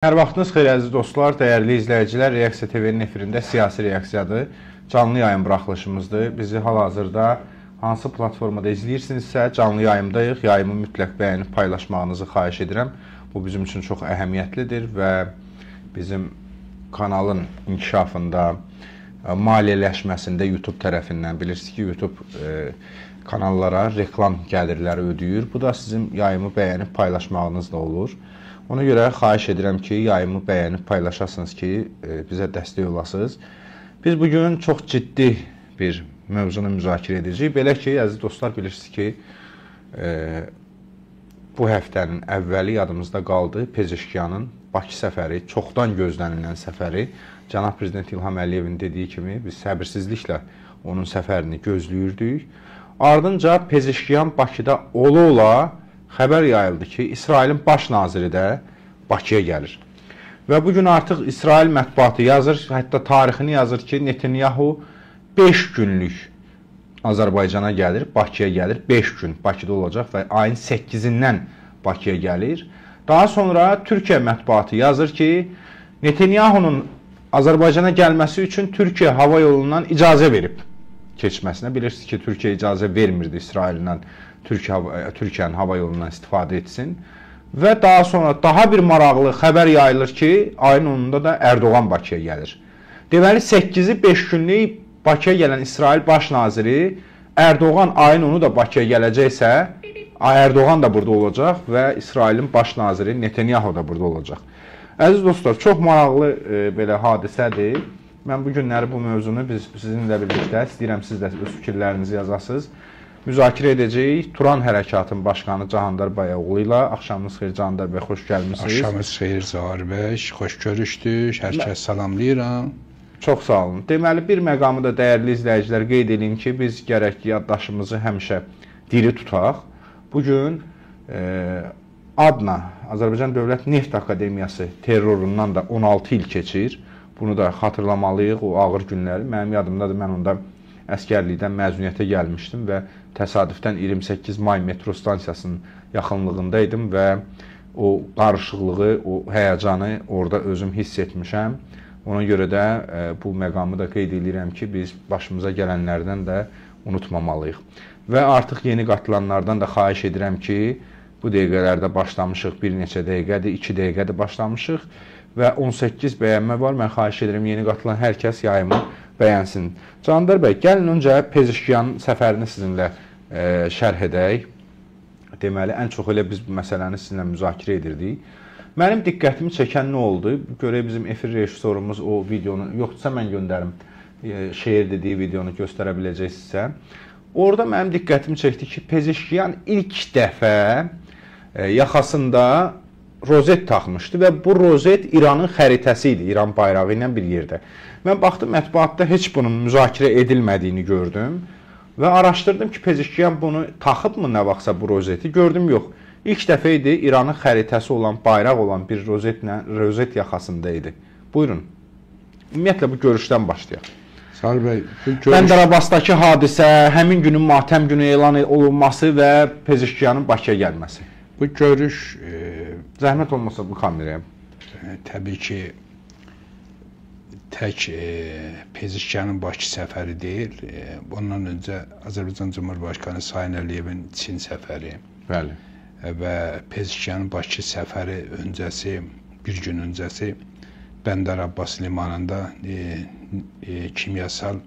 Hər vaxtınız xeyir əziz dostlar, dəyərli izləyicilər, Reaksiya TV-nin efirində siyasi reaksiyadır. Canlı yayım buraxılışımızdır. Bizi hal-hazırda hansı platformada izləyirsinizsə, canlı yayımdayıq. Yayımı mütləq bəyənib paylaşmağınızı xahiş edirəm. Bu bizim üçün çox əhəmiyyətlidir və bizim kanalın inkişafında, maliyyələşməsində YouTube tərəfindən bilirsiniz ki, YouTube kanallara reklam gəlirləri ödəyir. Bu da sizin yayımı bəyənib paylaşmağınızla olur. Ona görə xahiş edirəm ki, yayımı bəyənib paylaşasınız ki, bizə dəstək olasınız. Biz bugün çox ciddi bir mövzunu müzakirə edəcəyik. Belə ki, əziz dostlar, bilirsiniz ki, bu həftənin əvvəli yadımızda qaldı. Pezeşkiyanın Bakı səfəri, çoxdan gözlənilən səfəri. Cənab Prezident İlham Əliyevin dediyi kimi biz səbirsizliklə onun səfərini gözləyirdik. Ardınca Pezeşkiyan Bakıda ola-ola xəbər yayıldı ki, İsrailin baş naziri də Bakıya gəlir. Və bugün artıq İsrail mətbuatı yazır, hətta tarixini yazır ki, Netanyahu 5 günlük Azərbaycana gəlir, Bakıya gəlir, 5 gün Bakıda olacaq və ayın 8-dən Bakıya gəlir. Daha sonra Türkiyə mətbuatı yazır ki, Netanyahunun Azərbaycana gəlməsi üçün Türkiyə hava yolundan icazə verib keçməsinə. Bilirsiniz ki, Türkiyə icazə vermirdi İsraillə Türkiyənin hava yolundan istifadə etsin. Və daha sonra daha bir maraqlı xəbər yayılır ki, ayın 10-unda da Erdoğan Bakıya gəlir. Deməli, 8-i 5 günlük Bakıya gələn İsrail baş naziri Erdoğan ayın 10-u da Bakıya gələcəksə, Erdoğan da burada olacaq və İsrailin baş naziri Netanyahu da burada olacaq. Əziz dostlar, çox maraqlı belə hadisədir. Mən bu günləri bu mövzunu biz sizinlə birlikdə, istəyirəm siz də öz fikirlərinizi yazasınız, müzakirə edəcəyik. Turan Hərəkatının başqanı Cahandar Bayaoğlu ilə. Axşamınız xeyir Cahandar bəy, xoş gəlmisiniz. Axşamınız xeyir Zahir bəy, xoş görüşdük. Hər kəs salamlayıram. Çox sağ olun. Deməli, bir məqamı da dəyərli izləyicilər qeyd edeyim ki, biz gərək yaddaşımızı həmişə diri tutaq. Bugün ADNA, Azərbaycan Dövlət Neft Akademiyası terrorundan da 16 il keçir. Bunu da xatırlamalıyıq, o ağır günləri. Mənim yadımdadır, mən onda əskərlikdən məzuniyyətə gəlmişdim və təsadüfdən 28 may metro stansiyasının yaxınlığında idim və o qarışıqlığı, o həyəcanı orada özüm hiss etmişəm. Ona görə də bu məqamı da qeyd edirəm ki, biz başımıza gələnlərdən də unutmamalıyıq. Və artıq yeni qatılanlardan da xahiş edirəm ki, bu dəqiqələrdə başlamışıq, bir neçə dəqiqədir, 2 dəqiqədir başlamışıq və 18 bəyənmə var. Mən xahiş edirəm, yeni qatılan hər kəs yayımı bəyənsin. Cahandar bəy, gəlin öncə Pezeşkiyanın səfərini sizinlə şərh edək. Deməli, ən çox elə biz bu məsələni sizinlə müzakirə edirdik. Mənim diqqətimi çəkən nə oldu? Görək bizim efir rejissorumuz o videonu, yoxdursa mən göndərim, şeir dediyi videonu göstərə biləcəksinizsə. Orada mənim diqqətimi çəkdi ki, Pezeşkiyan ilk dəfə yaxasında rozet taxmışdı və bu rozet İranın xəritəsi idi, İran bayrağı ilə bir yerdə. Mən baxdım, mətbuatda heç bunun müzakirə edilmədiyini gördüm və araşdırdım ki, Pezeşkiyan bunu taxıbmı nə vaxtsa bu rozeti? Gördüm, yox. İlk dəfə idi İranın xəritəsi olan, bayraq olan bir rozetlə, rozet yaxasında idi. Buyurun. Ümumiyyətlə, bu görüşdən başlayaq. Sahil bəy, bu görüş... Bəndər Abbasdakı hadisə, həmin günün matəm günü elan olunması və Pezeşkiyanın Bakıya gəlməsi. Bu görüş... Zəhmət olmasa bu kameraya. Təbii ki, tək Pezeşkiyanın Bakı səfəri deyil. Ondan öncə Azərbaycan Cumhurbaşqanı Sayın Əliyevin Çin səfəri. Bəli. Və Pezeşkiyanın Bakı səfəri öncəsi, bir gün öncəsi Bəndər Abbas limanında kimyasal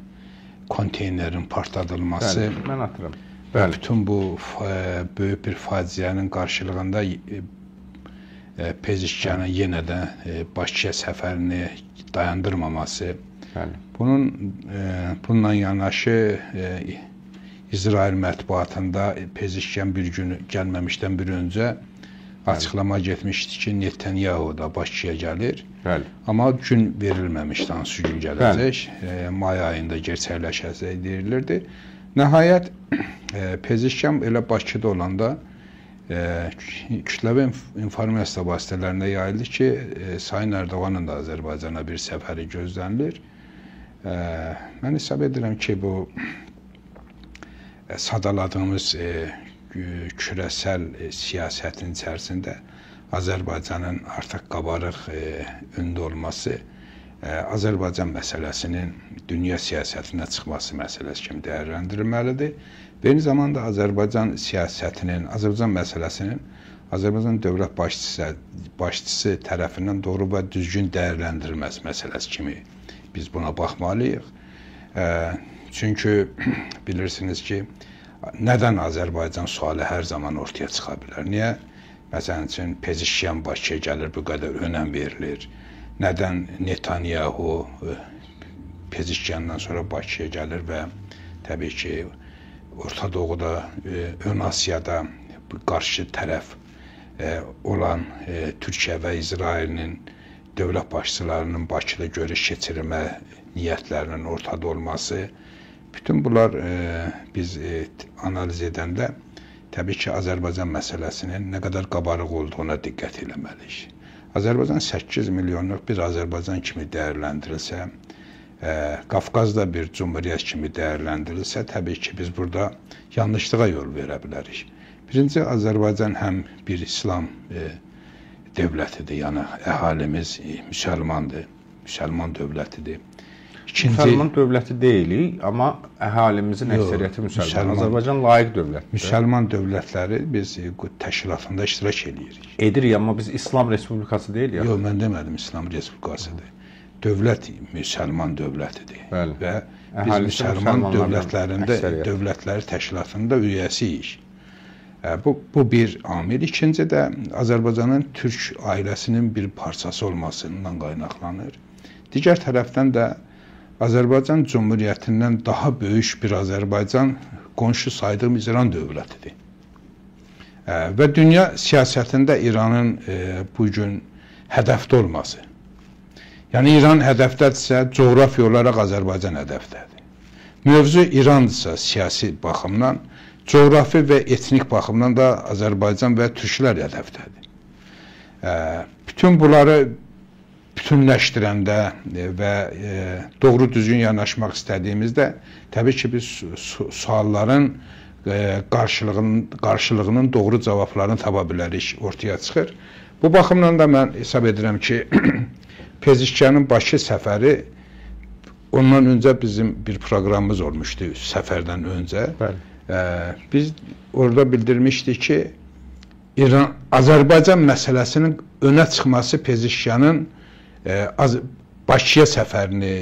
konteynerin partladılması. Bəli, mən hatırlam. Və bütün bu böyük bir faciənin qarşılığında Pezeşkiyanın yenə də Bakıya səfərini dayandırmaması. Bəli. Bununla yanaşı İsrail mətbuatında Pezeşkiyan bir gün gəlməmişdən bir öncə açıqlama getmişdi ki, Netanyahu da Bakıya gəlir. Bəli. Amma gün verilməmişdi, hansı gün gələcək. May ayında gerçəkləşəcək deyilirdi. Nəhayət, Pezeşkiyan elə Bakıda olanda kütləvi informasiya vasitələrində yayıldı ki, Sayın Erdoğanın da Azərbaycana bir səfəri gözlənilir. Mən hesab edirəm ki, bu sadaladığımız kürəsəl siyasətin içərisində Azərbaycanın artıq qabarıq öndə olması Azərbaycan məsələsinin dünya siyasətinə çıxması məsələsi kimi dəyərləndirilməlidir. Və eyni zamanda Azərbaycan siyasətinin, Azərbaycan məsələsinin Azərbaycan dövlət başçısı tərəfindən doğru və düzgün dəyərləndirilməsi məsələsi kimi biz buna baxmalıyıq. Çünki bilirsiniz ki, nədən Azərbaycan sualı hər zaman ortaya çıxa bilər? Niyə? Məsələn üçün, Pezeşkiyan Bakıya gəlir, bu qədər önəm verilir. Nədən Netanyahu Pezeşkiyandan sonra Bakıya gəlir və təbii ki, Orta Doğuda, Ön Asiyada qarşı tərəf olan Türkiyə və İsrailin dövlət başçılarının Bakıda görüş keçirmə niyyətlərinin ortada olması, bütün bunlar biz analiz edəndə təbii ki, Azərbaycan məsələsinin nə qədər qabarıq olduğuna diqqət eləməliyik. Azərbaycan 8 milyonluq bir Azərbaycan kimi dəyərləndirilsə, Qafqazda bir cumhuriyyət kimi dəyərləndirilsə, təbii ki, biz burada yanlışlığa yol verə bilərik. Birinci, Azərbaycan həm bir İslam dövlətidir, yəni əhalimiz müsəlmandır, müsəlman dövlətidir. İkinci, müsəlman dövləti deyilik, amma əhalimizin əksəriyyəti müsəlman. Azərbaycan layiq dövlətdir. Müsəlman dövlətləri biz təşkilatında iştirak edirik. Edirik, amma biz İslam Respublikası deyilik. Yox, mən demədim İslam Respublikasıdır. Dövlət müsəlman dövlətidir. Bəli. Və biz müsəlman dövlətlərində, dövlətləri təşkilatında üyəsiyik. Bu bir amil. İkinci də Azərbaycanın türk ailəsinin bir parçası olmasından qaynaqlanır. Digər tərəfdən də Azərbaycan Cumhuriyyətindən daha böyük bir Azərbaycan qonşu saydığımız İran dövlətidir. Və dünya siyasətində İranın bugün hədəfdə olması. Yəni İran hədəfdədirsə, coğrafi olaraq Azərbaycan hədəfdədir. Mövzu İrandırsa siyasi baxımdan, coğrafi və etnik baxımdan da Azərbaycan və türklər hədəfdədir. Bütün bunları bütünləşdirəndə və doğru düzgün yanaşmaq istədiyimizdə təbii ki, biz sualların qarşılığının doğru cavablarını tapa bilərik, ortaya çıxır. Bu baxımdan da mən hesab edirəm ki, Pezeşkiyanın Bakı səfəri, ondan öncə bizim bir proqramımız olmuşdu səfərdən öncə. Bəli. Biz orada bildirmişdik ki, İran, Azərbaycan məsələsinin önə çıxması Pezeşkiyanın Bakıya səfərini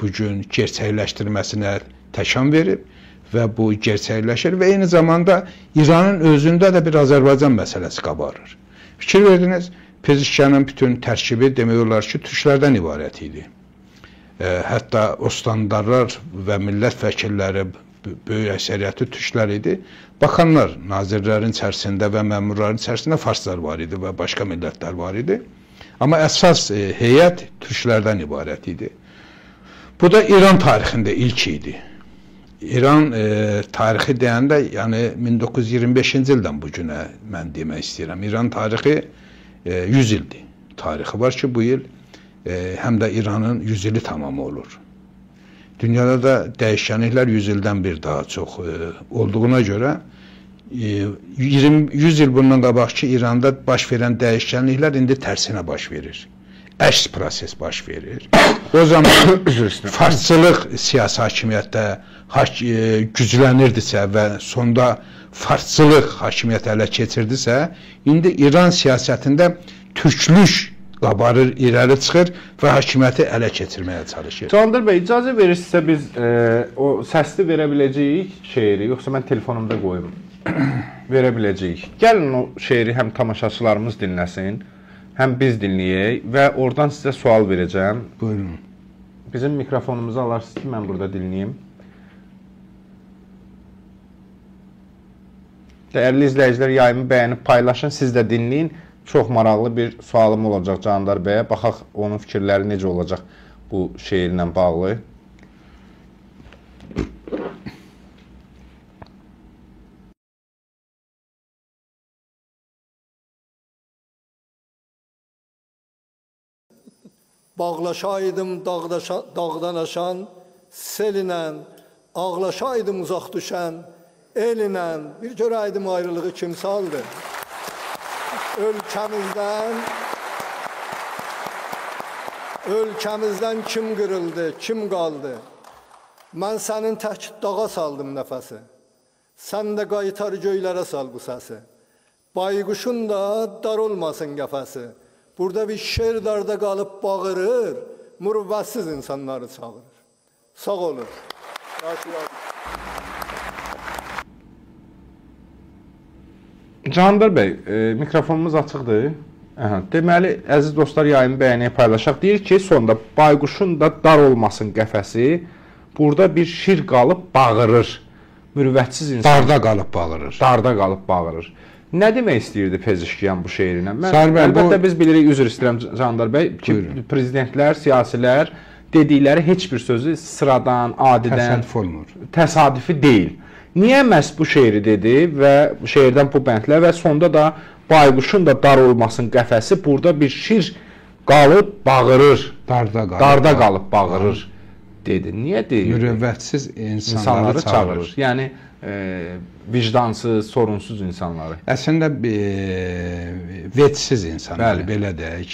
bugün gerçəkləşdirməsinə təkan verib və bu gerçəkləşir və eyni zamanda İranın özündə də bir Azərbaycan məsələsi qabarır. Fikir verdiniz, Pezeşkiyanın bütün tərkibi demək olar ki, türklərdən ibarət idi. Hətta ostandarlar və millət vəkilləri böyük əksəriyyəti türklər idi. Bakanlar, nazirlərin içərisində və məmurların içərisində farslar var idi və başqa millətlər var idi. Amma əsas heyət türklərdən ibarət idi. Bu da İran tarixində ilk idi. İran tarixi deyəndə, yəni 1925-ci ildən bu günə mən demək istəyirəm. İran tarixi 100 ildir. Tarixi var ki, bu il həm də İranın 100 ili tamamı olur. Dünyada da dəyişkənliklər 100 ildən bir daha çox olduğuna görə 100 il bundan qabaq ki, İranda baş verən dəyişkənliklər indi tərsinə baş verir. Əks proses baş verir. O zaman farsçılıq siyasi hakimiyyətdə güclənirdisə və sonda farsçılıq hakimiyyəti ələ keçirdisə, indi İran siyasətində türklük qabarır, irəli çıxır və hakimiyyəti ələ keçirməyə çalışır. Candar bəy, icazə verirsinizsə biz o səsli verə biləcəyik şeiri, yoxsa mən telefonumda qoyum, verə biləcəyik. Gəlin o şeiri həm tamaşaçılarımız dinləsin, həm biz dinləyək və oradan sizə sual verəcəm. Buyurun. Bizim mikrofonumuzu alarsınız ki, mən burada dinləyim. Dəyərli izləyicilər, yayımı bəyənib paylaşın, siz də dinləyin. Çox maraqlı bir sualım olacaq Candar bəyə. Baxaq onun fikirləri necə olacaq bu şeirlə bağlı. Bağlaşaydım dağdan aşan selinən, ağlaşaydım uzaq düşən elinən, bir görəydim ayrılığı kim saldı. Ölkəmizdən kim qırıldı, kim qaldı? Mən sənin tək dağa saldım nəfəsi. Sən də qaytar göylərə sal bu səsi. Bayquşun da dar olmasın qəfəsi. Burada bir şer darda qalıb bağırır, mürvətsiz insanları çağırır. Sağ olun. Candar bəy, mikrofonumuz açıqdır. Aha, deməli, əziz dostlar, yayını bəyənək, paylaşaq. Deyir ki, sonda bayquşun da dar olmasın qəfəsi, burada bir şir qalıb bağırır. Mürvətsiz insan. Darda qalıb bağırır. Darda qalıb bağırır. Nə demək istəyirdi Pezeşkiyan bu şeirinə? Əlbəttə, biz bilirik, üzr istəyirəm Candar bəy, ki, buyurun. Prezidentlər, siyasilər dedikləri heç bir sözü sıradan, adidən, təsadüf olmur. Təsadüfi deyil. Niyə məhz bu şeiri dedi və şeirdən bu bəndlər və sonda da bayquşun da dar olmasın qəfəsi, burada bir şir qalıb bağırır. Darda qalıb bağırır dedi. Niyə deyir? Mürüvvətsiz insanları çağırır. Yəni, vicdansız, sorunsuz insanları. Əslində, vecsiz insanları, belə deyək,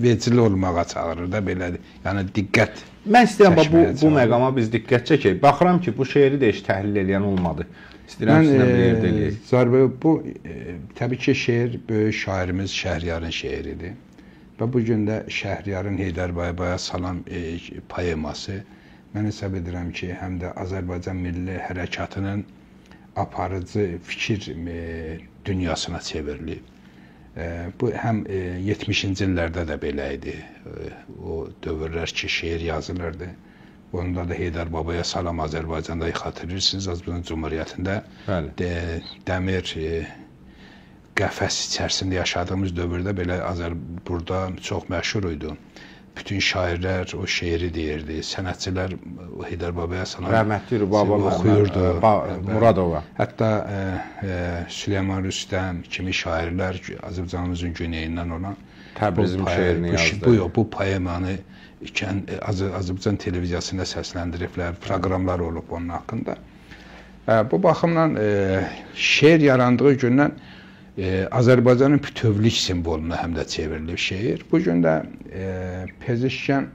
vecli olmağa çağırır da, belə, yəni diqqət. Mən istəyirəm, bu məqama biz diqqət çəkək. Baxıram ki, bu şeiri də heç təhlil eləyən olmadı. İstəyirəm sizinlə bir yerdə eləyək. Zarbə, bu, təbii ki, şeir böyük şairimiz Şəhriyarın şeiridir. Və bu gün də Şəhriyarın Heydər Babaya Salam poeması, mən hesab edirəm ki, həm də Azərbaycan Milli Hərəkatının aparıcı fikir dünyasına çevrilib. Bu, həm 70-ci illərdə də belə idi. O dövrlər ki, şeir yazılırdı. Onda da Heydər Babaya Salam Azərbaycanda xatırlayırsınız, Azərbaycan Cumhuriyyətində dəmir qəfəs içərisində yaşadığımız dövrdə belə burada çox məşhur idi. Bütün şairlər o şeiri deyirdi, sənətçilər Heydər Babaya Salam rəhmətli Rübaba oxuyurdu. Muradova. Hətta Süleyman Rüstəm kimi şairlər Azərbaycanımızın güneyindən olan Təbrizim şeirini yazdı. Bu poemanı Azərbaycan televiziyasında səsləndiriblər, proqramlar olub onun haqqında. Bu baxımdan şeir yarandığı gündən Azərbaycanın bütövlük simvoluna həm də çevrilib şeir. Bu gün də Pezeşkiyan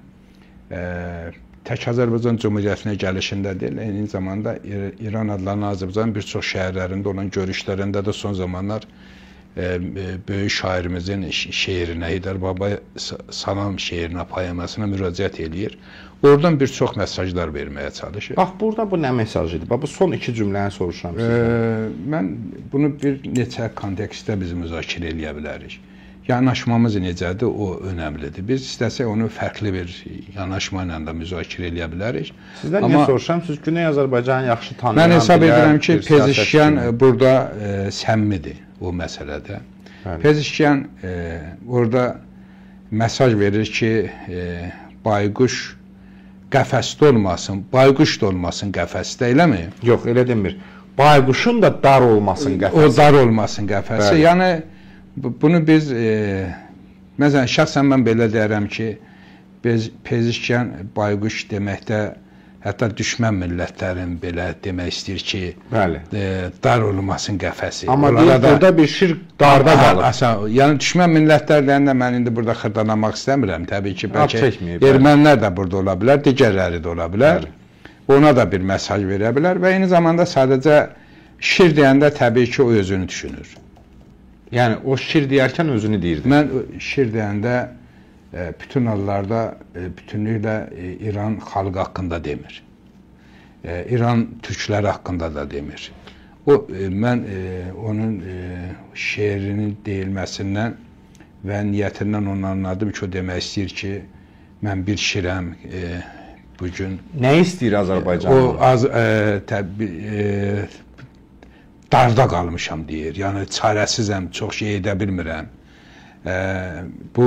tək Azərbaycan Cumhuriyyətinə gəlişində deyil, eyni zamanda İran adlanan Azərbaycanın bir çox şəhərlərində olan görüşlərində də son zamanlar böyük şairimizin şeirinə, Heydər Babaya Salam şeirinə, poemasına müraciət eləyir. Oradan bir çox mesajlar verməyə çalışır. Bax, burada bu nə mesaj idi? Bax, bu son iki cümləni soruşuram sizdən. Mən bunu bir neçə kontekstdə biz müzakirə eləyə bilərik. Yanaşmamız necədir, o önəmlidir. Biz istəsək onu fərqli bir yanaşma ilə də müzakirə eləyə bilərik. Sizdən niyə soruşuram? Siz Güney Azərbaycanı yaxşı tanıyan, mən hesab edirəm ki, Pezeşkiyan burada səmmidir o məsələdə. Pezeşkiyan orada mesaj verir ki, bayquş qəfəsdə olmasın, bayquş da olmasın qəfəsdə, eləmi? Yox, elə demir. Bayquşun da dar olmasın qəfəsi. O dar olmasın qəfəsi. Bəli. Yəni, bunu biz, məsələn, şəxsən mən belə deyərəm ki, biz Pezeşkiyan bayquş deməkdə, hətta düşmən millətlərin belə demək istəyir ki, dar olmasın qəfəsi. Amma deyir, burada bir şir darda qalır. Yəni, düşmən millətlər deyəndə mən indi burada xırdalamaq istəmirəm. Təbii ki, bəlkə ermənilər də burada ola bilər, digərləri də ola bilər. Ona da bir mesaj verə bilər və eyni zamanda sadəcə şir deyəndə təbii ki, o özünü düşünür. Yəni, o şir deyərkən özünü deyirdi. Mən şir deyəndə bütün hallarda bütünlüklə İran xalqı haqqında demir. İran türkləri haqqında da demir. O, mən onun şeirinin deyilməsindən və niyyətindən onu anladım ki, o demək istəyir ki, mən bir şirəm bugün. Nə istəyir Azərbaycanlı? O, az, darda qalmışam deyir. Yəni, çarəsizəm, çox şey edə bilmirəm. Bu,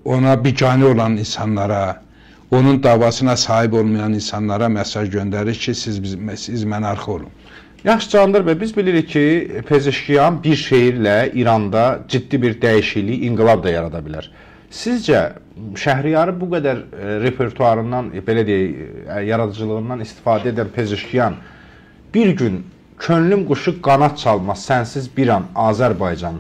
ona biganə olan insanlara, onun davasına sahib olmayan insanlara mesaj göndərir ki, siz mənə arxa olun. Yaxşı, Candar bəy, biz bilirik ki, Pezeşkiyan bir şeirlə İranda ciddi bir dəyişiklik, inqilab da yarada bilər. Sizcə, Şəhriyarı bu qədər repertuarından, belə deyək, yaradıcılığından istifadə edən Pezeşkiyan bir gün könlüm quşu qanat çalmaz, sənsiz bir an Azərbaycan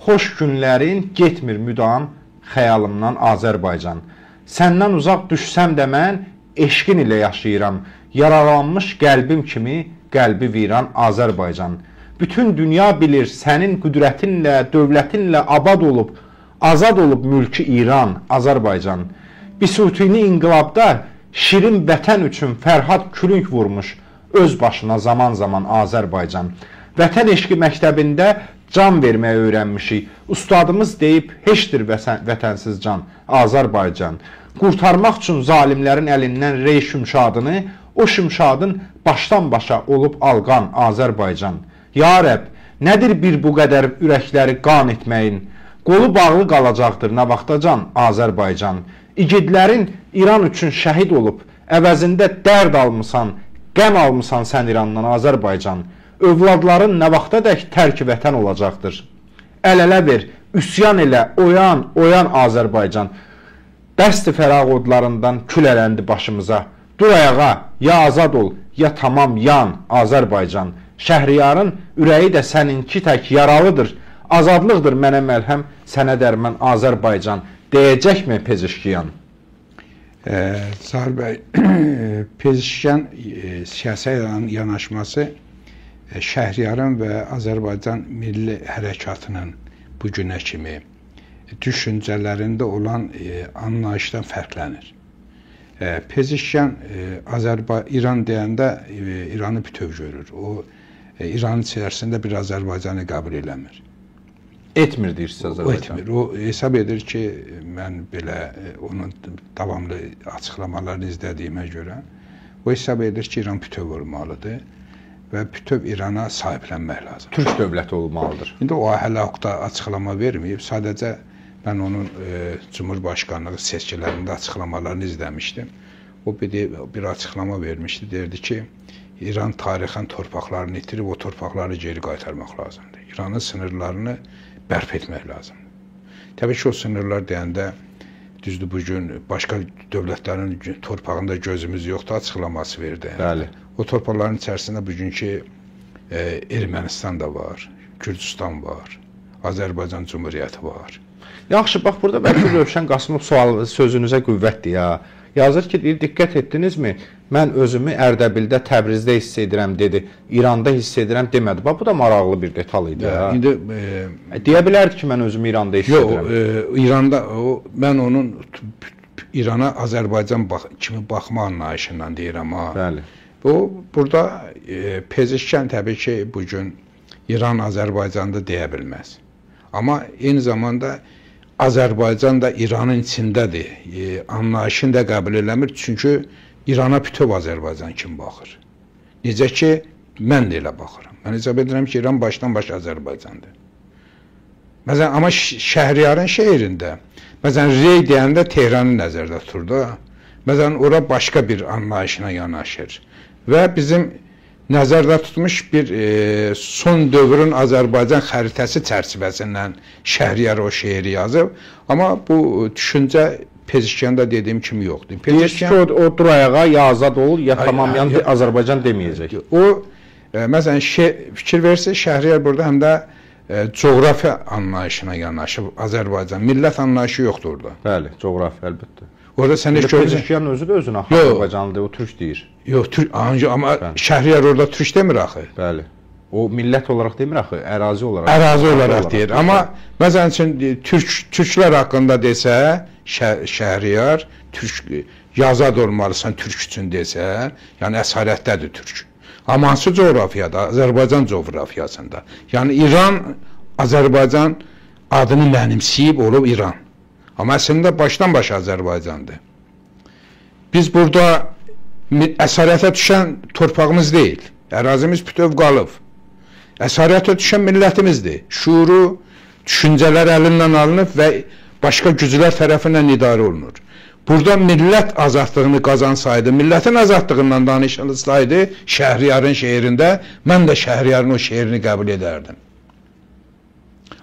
Xoş günlərin getmir müdam xəyalımdan Azərbaycan. Səndən uzaq düşsəm də mən eşqin ilə yaşayıram. Yaralanmış qəlbim kimi qəlbi viran Azərbaycan. Bütün dünya bilir sənin qüdrətinlə, dövlətinlə abad olub, azad olub mülki İran, Azərbaycan. Bisutini inqilabda şirin vətən üçün Fərhad külünk vurmuş öz başına zaman-zaman Azərbaycan. Vətən eşqi məktəbində can verməyi öyrənmişik. Ustadımız deyib, heçdir vətənsiz can, Azərbaycan. Qurtarmaq üçün zalimlərin əlindən Rey Şümşadını, o Şümşadın başdan başa olub alqan Azərbaycan. Ya Rəbb, nədir bir bu qədər ürəkləri qan etməyin? Qolu bağlı qalacaqdır nə vaxtacan Azərbaycan. İgidlərin İran üçün şəhid olub, əvəzində dərd almısan, qəm almısan sən İrandan Azərbaycan. Övladların nə vaxtadək tərk vətən olacaqdır. Əl-ələ ver, üsyan elə, oyan, oyan Azərbaycan. Bəsdir fəraq odlarından kül ələndi başımıza. Dur ayağa, ya azad ol, ya tamam yan Azərbaycan. Şəhriyarın ürəyi də səninki tək yaralıdır. Azadlıqdır mənə məlhəm, sənə dərman Azərbaycan. Deyəcəkmi Pezeşkiyan? Zahir bəy, Pezeşkiyan siyasi yanaşması Şəhriyarın və Azərbaycan Milli Hərəkatının bu günə kimi düşüncələrində olan anlayışdan fərqlənir. Pezeşkiyan İran deyəndə İranı bütöv görür. O, İranın içərisində bir Azərbaycanı qəbul eləmir. Etmir deyirsiniz Azərbaycan. O etmir. O hesab edir ki, mən belə onun davamlı açıqlamalarını izlədiyimə görə, o hesab edir ki, İran bütöv olmalıdır və bütöv İrana sahiblənmək lazımdır. Türk dövləti olmalıdır. İndi o hələ haqda açıqlama verməyib. Sadəcə mən onun Cumhurbaşqanlığı seçkilərində açıqlamalarını izləmişdim. O bir açıqlama vermişdi. Deyirdi ki, İran tarixən torpaqlarını itirib, o torpaqları geri qaytarmaq lazımdır. İranın sınırlarını bərpa etmək lazımdır. Təbii ki, o sınırlar deyəndə, düzdür, bugün başqa dövlətlərin torpağında gözümüz yoxdur, açıqlaması verdi. Bəli. O torpaqların içərisində bugünkü Ermənistan da var, Gürcüstan var, Azərbaycan Cumhuriyyəti var. Yaxşı, bax, burada bəlkə Rövşən Qasımov sual sözünüzə qüvvətdir ya. Yazır ki, deyir, diqqət etdinizmi? Mən özümü Ərdəbildə, Təbrizdə hiss edirəm, dedi. İranda hiss edirəm demədi. Bax, bu da maraqlı bir detal idi. Ya. İndi, deyə bilərdi ki, mən özümü İranda hiss edirəm. Yox, İranda, mən onun İrana Azərbaycan kimi baxma anlayışından deyirəm. Ha. Bəli. O, burada Pezeşkiyan təbii ki, bugün İran Azərbaycanda deyə bilməz. Amma eyni zamanda Azərbaycan da İranın içindədir. Anlayışını da qəbul eləmir. Çünki İrana bütöv Azərbaycan kimi baxır. Necə ki, mən də elə baxıram. Mən hesab edirəm ki, İran başdan başa Azərbaycandır. Məsələn, amma Şəhriyarın şeirində, məsələn, Rey deyəndə Tehranı nəzərdə tutur. Məsələn, ora başqa bir anlayışına yanaşır. Və bizim nəzərdə tutmuş bir son dövrün Azərbaycan xəritəsi çərçivəsindən Şəhriyar o şeiri yazıb. Amma bu düşüncə Pezeşkiyanda dediyim kimi yoxdur. Pezeşkiyan o dur ayağa, ya azad ol, ya tamam, yəni Azərbaycan deməyəcək. O, məsələn, fikir verirsə, Şəhriyar burada həm də coğrafi anlayışına yanaşıb Azərbaycan. Millət anlayışı yoxdur orada. Bəli, coğrafi əlbəttə. Orada sən heç görürsən. Pezeşkiyan özü də özünü axı Azərbaycanlı deyir, o türk deyir. Yox, türk, amma Şəhriyar orada türk demir axı. Bəli. O millət olaraq demir axı, ərazi olaraq. Ərazi olaraq deyir. Amma məsəl üçün türklər haqqında desə, Şəhriyar türk yazad olmalısan türk üçün desə, yəni əsarətdədir türk. Amma hansı coğrafiyada? Azərbaycan coğrafiyasında. Yəni İran, Azərbaycan adını mənimsəyib olub İran. Amma əslində başdan başa Azərbaycandır. Biz burada əsarətə düşən torpağımız deyil. Ərazimiz bütöv qalıb. Əsarətə düşən millətimizdir. Şuuru, düşüncələr əlindən alınıb və başqa güclər tərəfindən idarə olunur. Burada millət azadlığını qazansaydı, millətin azadlığından danışılsaydı Şəhriyarın şeirində, mən də Şəhriyarın o şeirini qəbul edərdim.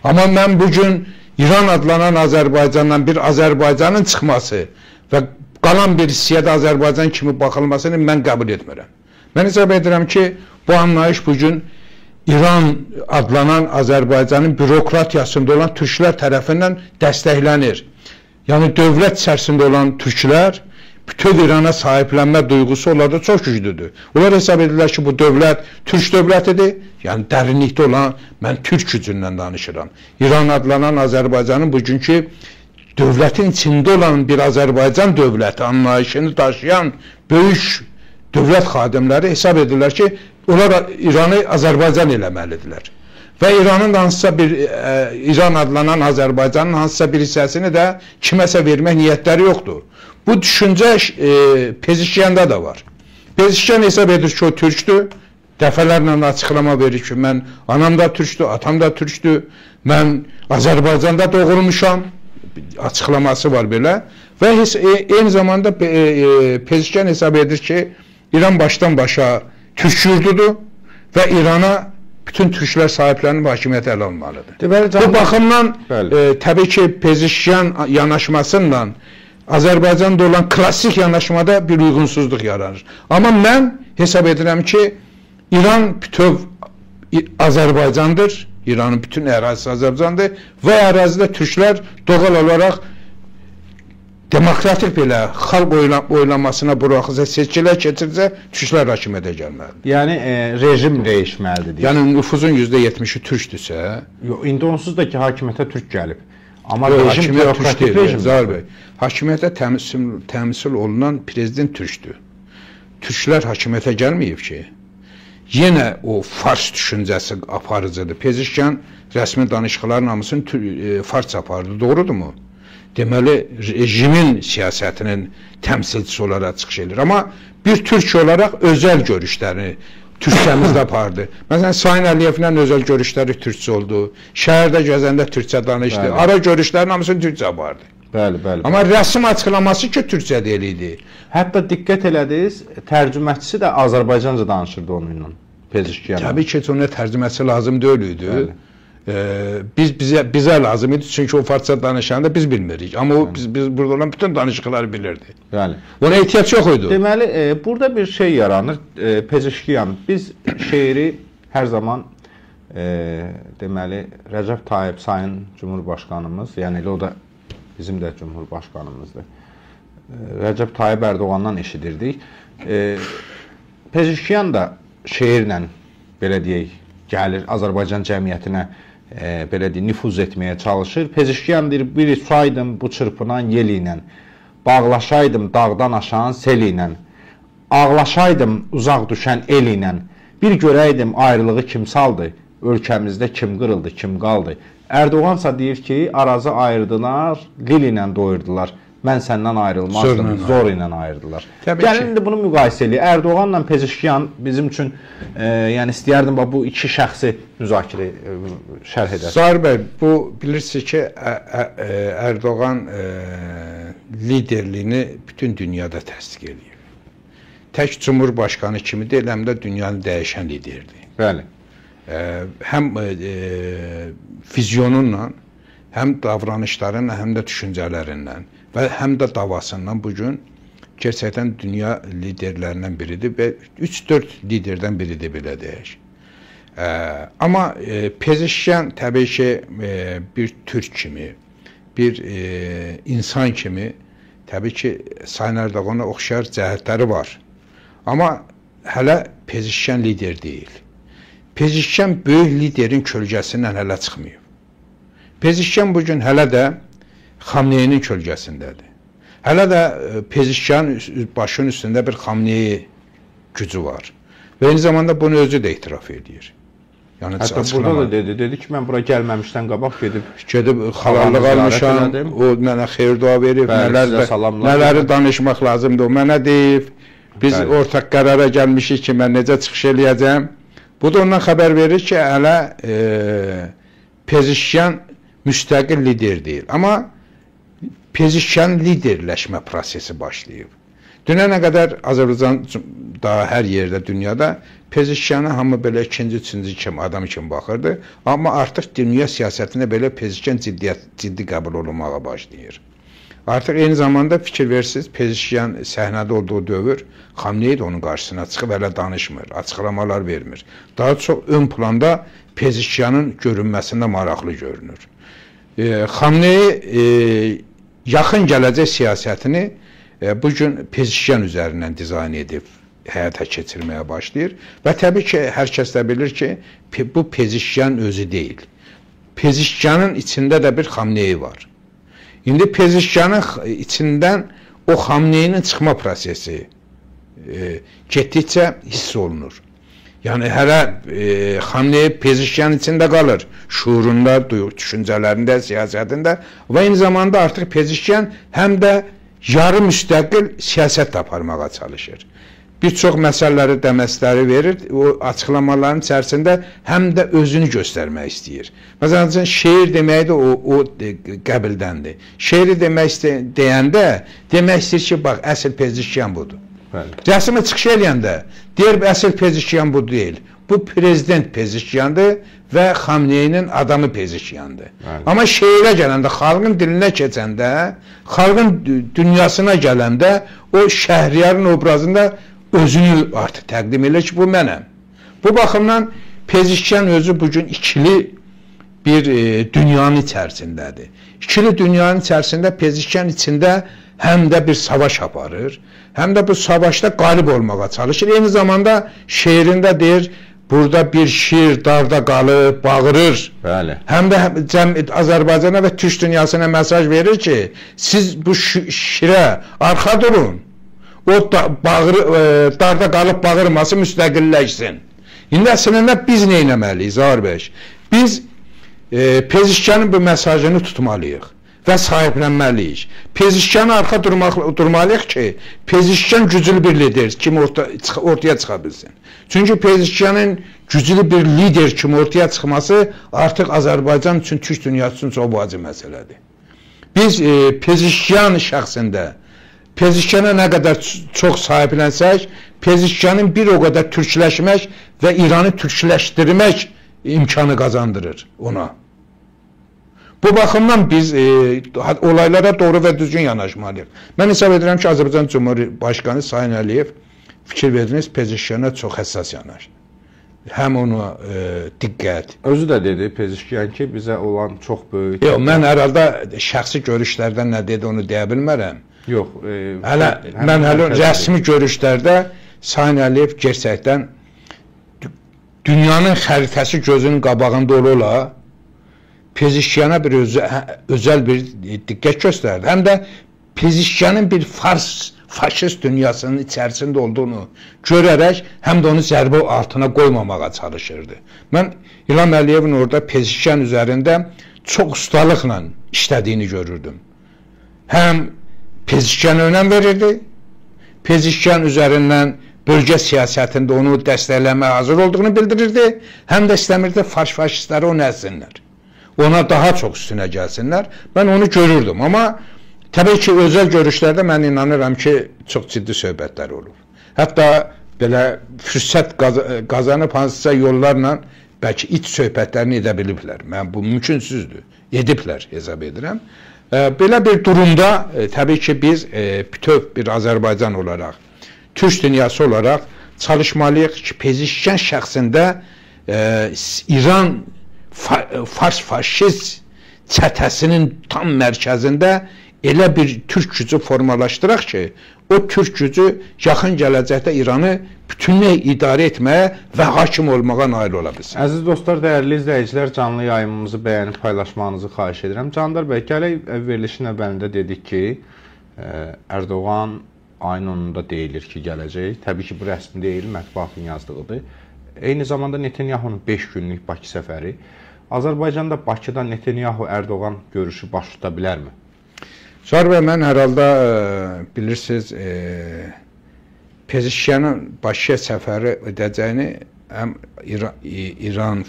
Amma mən bugün İran adlanan Azərbaycandan bir Azərbaycanın çıxması və qalan bir hissəyə də Azərbaycan kimi baxılmasını mən qəbul etmirəm. Mən hesab edirəm ki, bu anlayış bugün İran adlanan Azərbaycanın bürokratiyasında olan türklər tərəfindən dəstəklənir. Yəni dövlət içərisində olan türklər bütöv İrana sahiblənmə duyğusu onlarda çox güclüdür. Onlar hesab edirlər ki, bu dövlət türk dövlətidir. Yəni dərinlikdə olan, mən türk gücündən danışıram. İran adlanan Azərbaycanın bugünkü dövlətin içində olan bir Azərbaycan dövləti anlayışını daşıyan böyük dövlət xadimləri hesab edirlər ki, onlar İranı Azərbaycan eləməlidirlər. Və İranın hansısa bir İran adlanan Azərbaycanın hansısa bir hissəsini də kiməsə vermək niyyətləri yoxdur. Bu düşüncə Pezişkiyanda da var. Pezişkiyan hesab edir ki, o türkdür. Dəfələrlə açıqlama verir ki, mən anam da türkdür, atam da türkdür, mən Azərbaycanda doğulmuşam. Açıqlaması var belə. Və eyni zamanda Pezişkiyan hesab edir ki, İran başdan başa türk yurdudur və İrana bütün türklər sahiblənib hakimiyyəti ələ almalıdır. Deməli, bu baxımdan təbii ki, Pezişkiyan yanaşmasıyla Azərbaycanda olan klassik yanaşmada bir uyğunsuzluq yaranır. Amma mən hesab edirəm ki, İran bütöv Azərbaycandır, İranın bütün ərazisi Azərbaycandır və ərazidə türklər doğal olaraq demokratik belə xalq oylamasına buraxılsa, seçkilər keçirilsə, türklər hakimiyyətə gəlməlidir. Yəni rejim dəyişməlidir. Yəni nüfuzun %70-i türkdürsə... Yox, indi onsuz da ki, hakimiyyətə türk gəlib. Amma rejim demokratik rejim. Zahir bəy, hakimiyyətə təmsil olunan prezident türkdür. Türklər hakimiyyətə gəlməyib ki, yenə o fars düşüncəsi aparıcıdır. Pezişkiyan rəsmi danışıqların hamısını farsça apardı. Doğrudurmu? Deməli, rejimin siyasətinin təmsilçisi olaraq çıxış edir. Amma bir türk olaraq özəl görüşlərini türkçəmizdə apardı. Məsələn, Sayın Əliyevlə özəl görüşləri türkçə oldu. Şəhərdə gəzəndə türkçə danışdı. Bəli. Ara görüşlərin hamısını türkçə apardı. Bəli, bəli. Amma rəsmi açıqlaması ki, türkçə dili idi. Hətta diqqət elədiniz, tərcüməçisi də Azərbaycanca danışırdı onunla, Pezişkiyanla. Təbii ki, ona tərcüməçi lazım deyil idi. Bəli. Bizə lazım idi, çünki o farsça danışanda biz bilmirik. Amma o, biz burada olan bütün danışıqları bilirdi. Bəli. Ona ehtiyac yox idi. Deməli, burada bir şey yaranır. Pezişkiyan, biz şeiri hər zaman deməli, Rəcəb Tayyip Sayın Cumhurbaşqanımız, yəni elə o da bizim də Cumhurbaşqanımızdır. Rəcəb Tayyip Ərdoğandan eşidirdik. Pezişkiyan da şeirlə, belə deyək, gəlir Azərbaycan cəmiyyətinə, belə deyək, nüfuz etməyə çalışır. Pezişkiyan deyir, biri susaydım bu çırpınan yel ilə, bağlaşaydım dağdan aşan sel ilə, ağlaşaydım uzaq düşən el ilə, bir görəydim ayrılığı kim saldı, ölkəmizdə kim qırıldı, kim qaldı. Ərdoğansa deyir ki, Arazı ayırdılar, lil ilə doyurdular. Mən səndən ayrılmazdım, zor ilə ayırdılar. Gəlin indi bunu müqayisə eləyək. Ərdoğanla Pezişkiyan bizim üçün, yəni istəyərdim bu iki şəxsi müzakirə şərh edər. Zahir bəy, bu bilirsiniz ki, Ərdoğan liderliyini bütün dünyada təsdiq eləyir. Tək Cumhurbaşqanı kimi deyil, həm də dünyanı dəyişən liderdir. Bəli. Həm vizyonunla, həm davranışlarıyla, həm də düşüncələrindən və həm də davasından bugün gerçəkdən dünya liderlərindən biridir və 3-4 liderdən biridir, belə deyək. Amma Pezişkiyan təbii ki, bir türk kimi, bir insan kimi təbii ki, Sayın Ərdoğana oxşar cəhətləri var. Amma hələ Pezişkiyan lider deyil. Pezişkiyan böyük liderin kölgəsindən hələ çıxmayıb. Pezişkiyan bugün hələ də Xamneyinin kölgəsindədir. Hələ də Pezişkiyanın başının üstündə bir Xamneyi gücü var. Və eyni zamanda bunu özü də etiraf edir. Yəni, hətta burada da dedi ki, mən bura gəlməmişdən qabaq gedib xalallıq almışam, o mənə xeyir dua verib, nələri danışmaq lazımdır, o mənə deyib, biz ortaq qərara gəlmişik ki, mən necə çıxış eləyəcəm. Bu da ondan xəbər verir ki, hələ Pezişkiyan müstəqil lider deyil. Amma Pezişkiyanın liderləşmə prosesi başlayıb. Dünənə qədər Azərbaycan daha hər yerdə, dünyada Pezişkiyana hamı belə ikinci, üçüncü kimi, adam kimi baxırdı. Amma artıq dünya siyasətində belə Pezişkiyan ciddi qəbul olunmağa başlayır. Artıq eyni zamanda fikir versiniz, Pezeşkiyan səhnədə olduğu dövr Xamneyi də onun qarşısına çıxıb hələ danışmır, açıqlamalar vermir. Daha çox ön planda Pezeşkiyanın görünməsində maraqlı görünür. Xamneyi yaxın gələcək siyasətini bugün Pezeşkiyan üzərindən dizayn edib həyata keçirməyə başlayır. Və təbii ki, hər kəs də bilir ki, bu Pezeşkiyan özü deyil. Pezeşkiyanın içində də bir Xamneyi var. İndi Pezeşkiyanın içindən o Xamneyinin çıxma prosesi getdikcə hiss olunur. Yəni hələ Xamneyi Pezeşkiyanın içində qalır. Şuurunda, düşüncələrində, siyasətində və eyni zamanda artıq Pezeşkiyan həm də yarı müstəqil siyasət aparmağa çalışır. Bir çox məsələləri, dəməsləri verir, o açıqlamaların içərisində həm də özünü göstərmək istəyir. Məsələn, şeir deməyi də o qəbildəndir. Şeiri demək deyəndə, demək istəyir ki, bax, əsl Pezeşkiyan budur. Rəsmi çıxış eləyəndə, deyir, əsl Pezeşkiyan bu deyil. Bu prezident Pezeşkiyandır və Xamneyinin adamı Pezeşkiyandır. Amma şeirə gələndə, xalqın dilinə keçəndə, xalqın dünyasına gələndə, o Şəhriyarın obrazında özünü artıq təqdim edir ki, bu mənəm. Bu baxımdan Pezeşkiyan özü bugün ikili bir dünyanın içərisindədir. İkili dünyanın içərisində Pezeşkiyan içində həm də bir savaş aparır, həm də bu savaşda qalib olmağa çalışır. Eyni zamanda şeirində deyir, burada bir şir darda qalıb, bağırır. Bəli. Həm də Azərbaycana və Türk dünyasına mesaj verir ki, siz bu şirə arxa durun. O darda qalıb bağırması müstəqilləşsin. İndi əslində biz nə etməliyik, Zaur bəy? Biz Pezeşkiyanın bu mesajını tutmalıyıq və sahiblənməliyik. Pezeşkiyanın arxa durmalıyıq ki, Pezeşkiyan güclü bir lider kimi ortaya çıxa bilsin. Çünki Pezeşkiyanın güclü bir lider kimi ortaya çıxması artıq Azərbaycan üçün, Türk dünyası üçün çox vacib məsələdir. Biz Pezeşkiyan şəxsində Pezeşkiyana nə qədər çox sahiblənsək, Pezeşkiyanın bir o qədər türkləşmək və İranı türkləşdirmək imkanı qazandırır ona. Bu baxımdan biz olaylara doğru və düzgün yanaşmalıyıq. Mən hesab edirəm ki, Azərbaycan Cumhurbaşqanı Sayın Əliyev, fikir verdiniz, Pezeşkiyana çox həssas yanaşdı. Həm ona diqqət. Özü də dedi Pezeşkiyan ki, bizə olan çox böyük... Yox, mən hər halda şəxsi görüşlərdən nə dedi onu deyə bilmərəm. Yox. Hələ, mən hələ rəsmi görüşlərdə Sayın Əliyev gerçəkdən dünyanın xəritəsi gözünün qabağında ola-ola Pezeşkiyana bir özəl bir diqqət göstərdi. Həm də Pezeşkiyanın bir faşist dünyasının içərisində olduğunu görərək həm də onu zərbə altına qoymamağa çalışırdı. Mən İlham Əliyevin orada Pezeşkiyan üzərində çox ustalıqla işlədiyini görürdüm. Həm Pezeşkiyana önəm verirdi, Pezeşkiyan üzərindən bölgə siyasətində onu dəstəkləməyə hazır olduğunu bildirirdi, həm də istəmirdi faşistləri onu əzsinlər, ona daha çox üstünə gəlsinlər. Mən onu görürdüm, amma təbii ki, özəl görüşlərdə mən inanıram ki, çox ciddi söhbətlər olub. Hətta belə fürsət qazanıb hansısa yollarla bəlkə iç söhbətlərini edə biliblər. Mən bu mümkünsüzdür, ediblər hesab edirəm. Belə bir durumda təbii ki, biz bütöv bir Azərbaycan olaraq, Türk dünyası olaraq çalışmalıyıq ki, Pezeşkiyan şəxsində İran fars faşist çətəsinin tam mərkəzində elə bir türk gücü formalaşdıraq ki, o türk gücü yaxın gələcəkdə İranı bütünlük idarə etməyə və hakim olmağa nail ola bilsin. Əziz dostlar, dəyərli izləyicilər, canlı yayımımızı bəyənib paylaşmanızı xahiş edirəm. Candar bəy, gələk verilişin əvvəlində dedik ki, Erdoğan ayın 10-da deyilir ki, gələcək. Təbii ki, bu rəsmi deyil, mətbuatın yazdığıdır. Eyni zamanda Netanyahunun 5 günlük Bakı səfəri. Azərbaycanda Bakıda Netanyahu-Erdoğan görüşü baş tuta bilərmi? Zaur bəy, mən hər halda bilirsiniz, Pezeşkiyanın Bakıya səfəri edəcəyini həm İran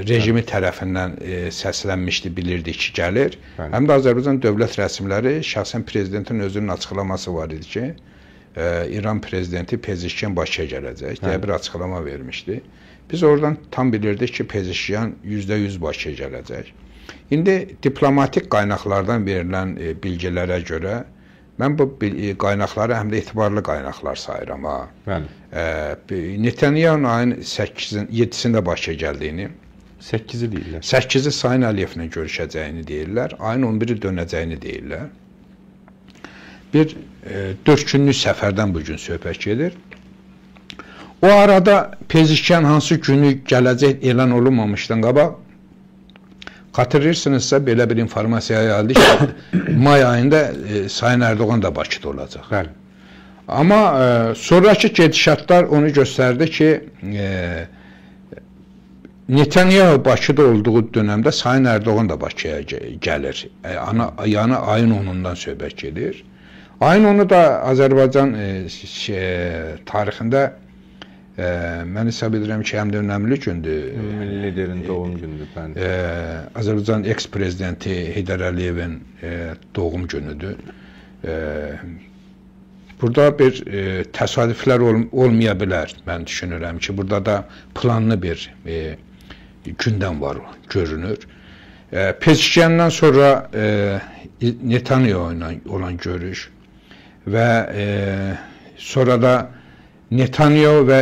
rejimi tərəfindən səslənmişdi, bilirdik ki, gəlir. Bəli. Həm də Azərbaycan dövlət rəsmiləri, şəxsən prezidentin özünün açıqlaması var idi ki, İran prezidenti Pezeşkiyan Bakıya gələcək deyə bir açıqlama vermişdi. Biz oradan tam bilirdik ki, Pezeşkiyan %100 Bakıya gələcək. İndi diplomatik qaynaqlardan verilən bilgilərə görə mən bu qaynaqları həm də etibarlı qaynaqlar sayıram. Ha. Bəli. Netanyahu'nun ayın 7-sində Bakıya gəldiyini, 8-i deyirlər. 8-i Sayın Əliyevlə görüşəcəyini deyirlər, ayın 11-i dönəcəyini deyirlər. Bir 4 günlük səfərdən bugün söhbət gedir. O arada Pezişkyan hansı günü gələcək elan olunmamışdan qabaq, xatırlayırsınızsa belə bir informasiya yayıldı ki, may ayında Sayın Erdoğan da Bakıda olacaq. Bəli. Amma sonraki gedişatlar onu göstərdi ki, Netanyahu Bakıda olduğu dönəmdə Sayın Erdoğan da Bakıya gəlir. Yəni ayın 10-undan söhbət gedir. Ayın 10-u da Azərbaycan tarixində mən hesab edirəm ki, həm də önəmli gündür. Milli liderin doğum gündür. Bəli. Azərbaycan eks-prezidenti Heydər Əliyevin doğum günüdür. Burada bir təsadüflər olmaya bilər. Mən düşünürəm ki, burada da planlı bir gündəm var, görünür. Pezişkyandan sonra Netanyahu ilə olan görüş və sonra da Netanyahu və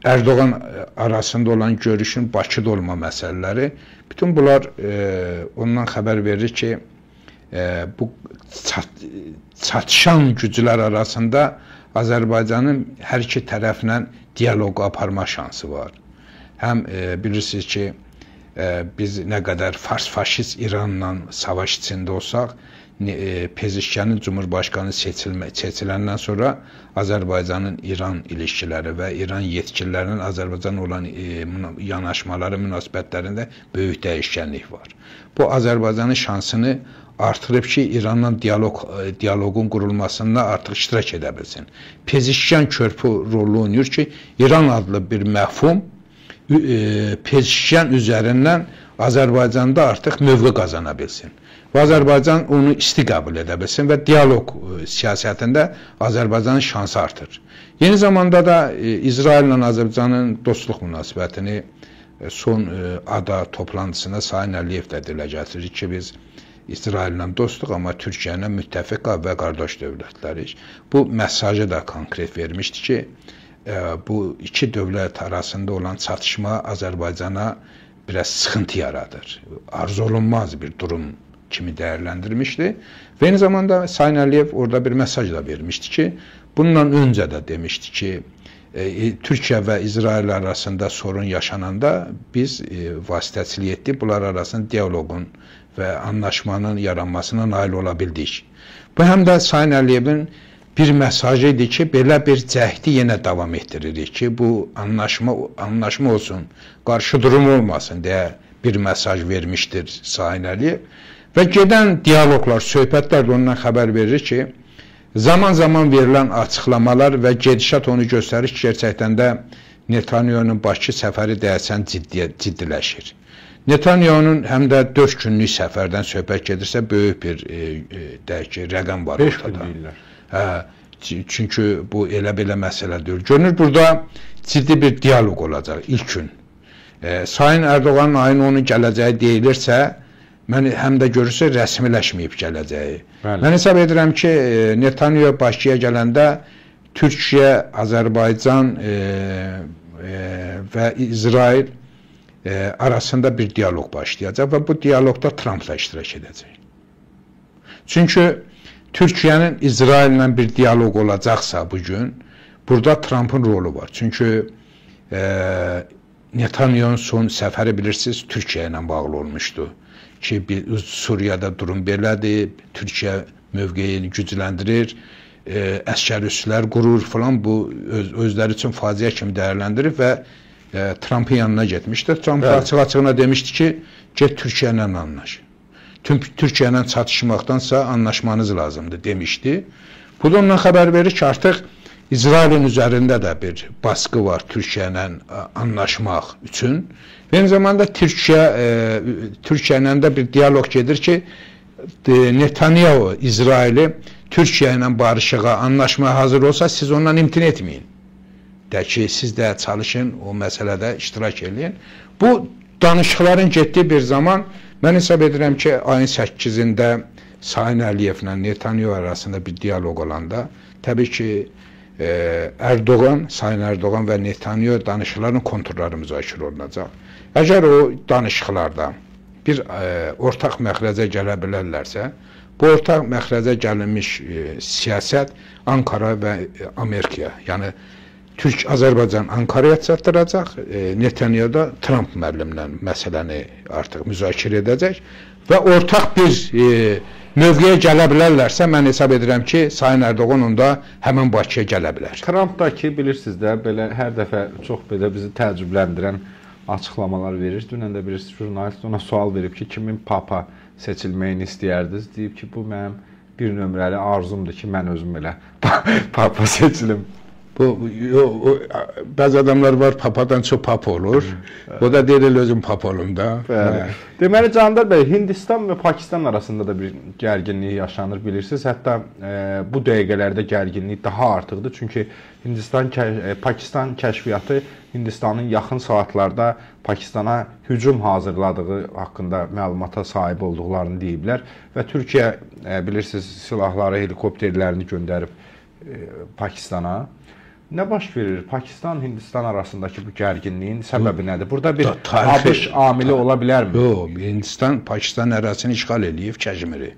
Erdoğan arasında olan görüşün Bakıda olma məsələləri, bütün bunlar ondan xəbər verir ki, bu çatışan güclər arasında Azərbaycanın hər iki tərəflə dialoqu aparma şansı var. Həm bilirsiniz ki, biz nə qədər fars-faşist İranla savaş içində olsaq, Pezişkyanın Cumhurbaşqanı seçiləndən sonra Azərbaycanın İran ilişkiləri və İran yetkililərinin Azərbaycan olan yanaşmaları, münasibətlərində böyük dəyişkənlik var. Bu, Azərbaycanın şansını artırıb ki, İranla dialoqun qurulmasında artıq iştirak edə bilsin. Pezişkyan körpü rolunu oynayır ki, İran adlı bir məfhum Pezişkyan üzərindən Azərbaycanda artıq mövqe qazana bilsin. Və Azərbaycan onu isti qəbul edə bilsin və dialoq siyasətində Azərbaycanın şansı artır. Yeni zamanda da İsraillə Azərbaycanın dostluq münasibətini son ADA toplantısında Sayın Əliyev də dilə gətirir ki, biz İsraillə dostluq, amma Türkiyə ilə müttəfiq və qardaş dövlətlərik. Bu mesajı da konkret vermişdi ki, bu iki dövlət arasında olan çatışma Azərbaycana biraz sıxıntı yaradır. Arzu olunmaz bir durum kimi dəyərləndirmişdi. Və eyni zamanda Sayın Əliyev orada bir mesaj da vermişdi ki, bundan öncə də demişdi ki, Türkiyə və İsrail arasında sorun yaşananda biz vasitəçilik etdik, bunlar arasında dialoqun və anlaşmanın yaranmasına nail ola bildik. Bu həm də Sayın Əliyevin bir mesajı idi ki, belə bir cəhdi yenə davam etdiririk ki, bu anlaşma olsun, qarşı durum olmasın deyə bir mesaj vermişdir Sayın Əliyev. Və gedən dialoqlar, söhbətlər də ondan xəbər verir ki, zaman-zaman verilən açıqlamalar və gedişat onu göstərir ki, gerçəkdən də Netanyahunun Bakı səfəri deyəsən ciddiləşir. Netanyahunun həm də 4 günlük səfərdən söhbət gedirsə, böyük bir deyək ki, rəqəm var ortada. 5 gün deyirlər. Hə, çünki bu elə belə məsələ deyil. Görünür, burada ciddi bir dialoq olacaq ilk gün. Sayın Erdoğanın ayın 10-u gələcəyi deyilirsə, mən həm də görürsə rəsmiləşməyib gələcəyi. Bəli. Mən hesab edirəm ki, Netanyahu Bakıya gələndə Türkiyə, Azərbaycan və İsrail arasında bir dialoq başlayacaq və bu dialoqda Trampla iştirak edəcək. Çünki Türkiyənin İsraillə bir dialoq olacaqsa bugün, burada Trampın rolu var. Çünki Netanyahunun son səfəri bilirsiniz, Türkiyə ilə bağlı olmuşdu. Ki, Suriyada durum belədir, Türkiyə mövqeyini gücləndirir, əskər üslər qurur falan, bu özləri üçün faciə kimi dəyərləndirir və Trumpın yanına getmişdir. Trump açıq-açığına demişdi ki, get Türkiyə ilə anlaş. Türkiyə ilə çatışmaqdansa anlaşmanız lazımdır demişdi. Bu da ondan xəbər verir ki, artıq İsrailin üzərində də bir baskı var Türkiyə ilə anlaşmaq üçün. Və eyni zamanda Türkiyə ilə də bir dialoq gedir ki, Netanyahu İsraili Türkiyə ilə barışığa, anlaşmaya hazır olsa siz ondan imtina etməyin. De ki, siz də çalışın, o məsələdə iştirak eləyin. Bu danışıqların getdiyi bir zaman Mən hesab edirəm ki, ayın 8-də Sayın Əliyevlə Netanyahu arasında bir dialoq olanda, təbii ki, Erdoğan, Sayın Erdoğan və Netanyahu danışıqların konturları müzakirə olunacaq. Əgər o danışıqlarda bir ortaq məxrəcə gələ bilərlərsə, bu ortaq məxrəcə gəlinmiş siyasət Ankara və Amerikaya, yəni Türk Azərbaycan Ankaraya çatdıracaq, Netanyahu da Tramp müəllimlə məsələni artıq müzakirə edəcək və ortaq bir mövqeyə gələ bilərlərsə, mən hesab edirəm ki, Sayın Erdoğan onda həmin Bakıya gələ bilər. Tramp da ki, bilirsiniz də, belə hər dəfə çox belə bizi təəccübləndirən açıqlamalar verir. Dünən də bir jurnalist ona sual verib ki, kimin papa seçilməyini istəyərdiniz? Deyib ki, bu mənim bir nömrəli arzumdur ki, mən özüm elə papa seçilim. Bu, bəzi adamlar var, papadan çox papa olur. O da deyir, elə özüm papa olum da. Deməli, Candar bəy, Hindistan və Pakistan arasında da bir gərginlik yaşanır, bilirsiniz. Hətta bu dəqiqələrdə gərginlik daha artıqdır. Çünki Pakistan kəşfiyyatı Hindistanın yaxın saatlarda Pakistana hücum hazırladığı haqqında məlumata sahib olduqlarını deyiblər. Və Türkiyə, bilirsiniz, silahları, helikopterlərini göndərib Pakistana. Nə baş verir? Pakistan-Hindistan arasındakı bu gərginliyin səbəbi nədir? Burada bir ABŞ amili ola bilərmi? Yox, Hindistan Pakistan ərazisini işğal eləyib, Kəşmiri.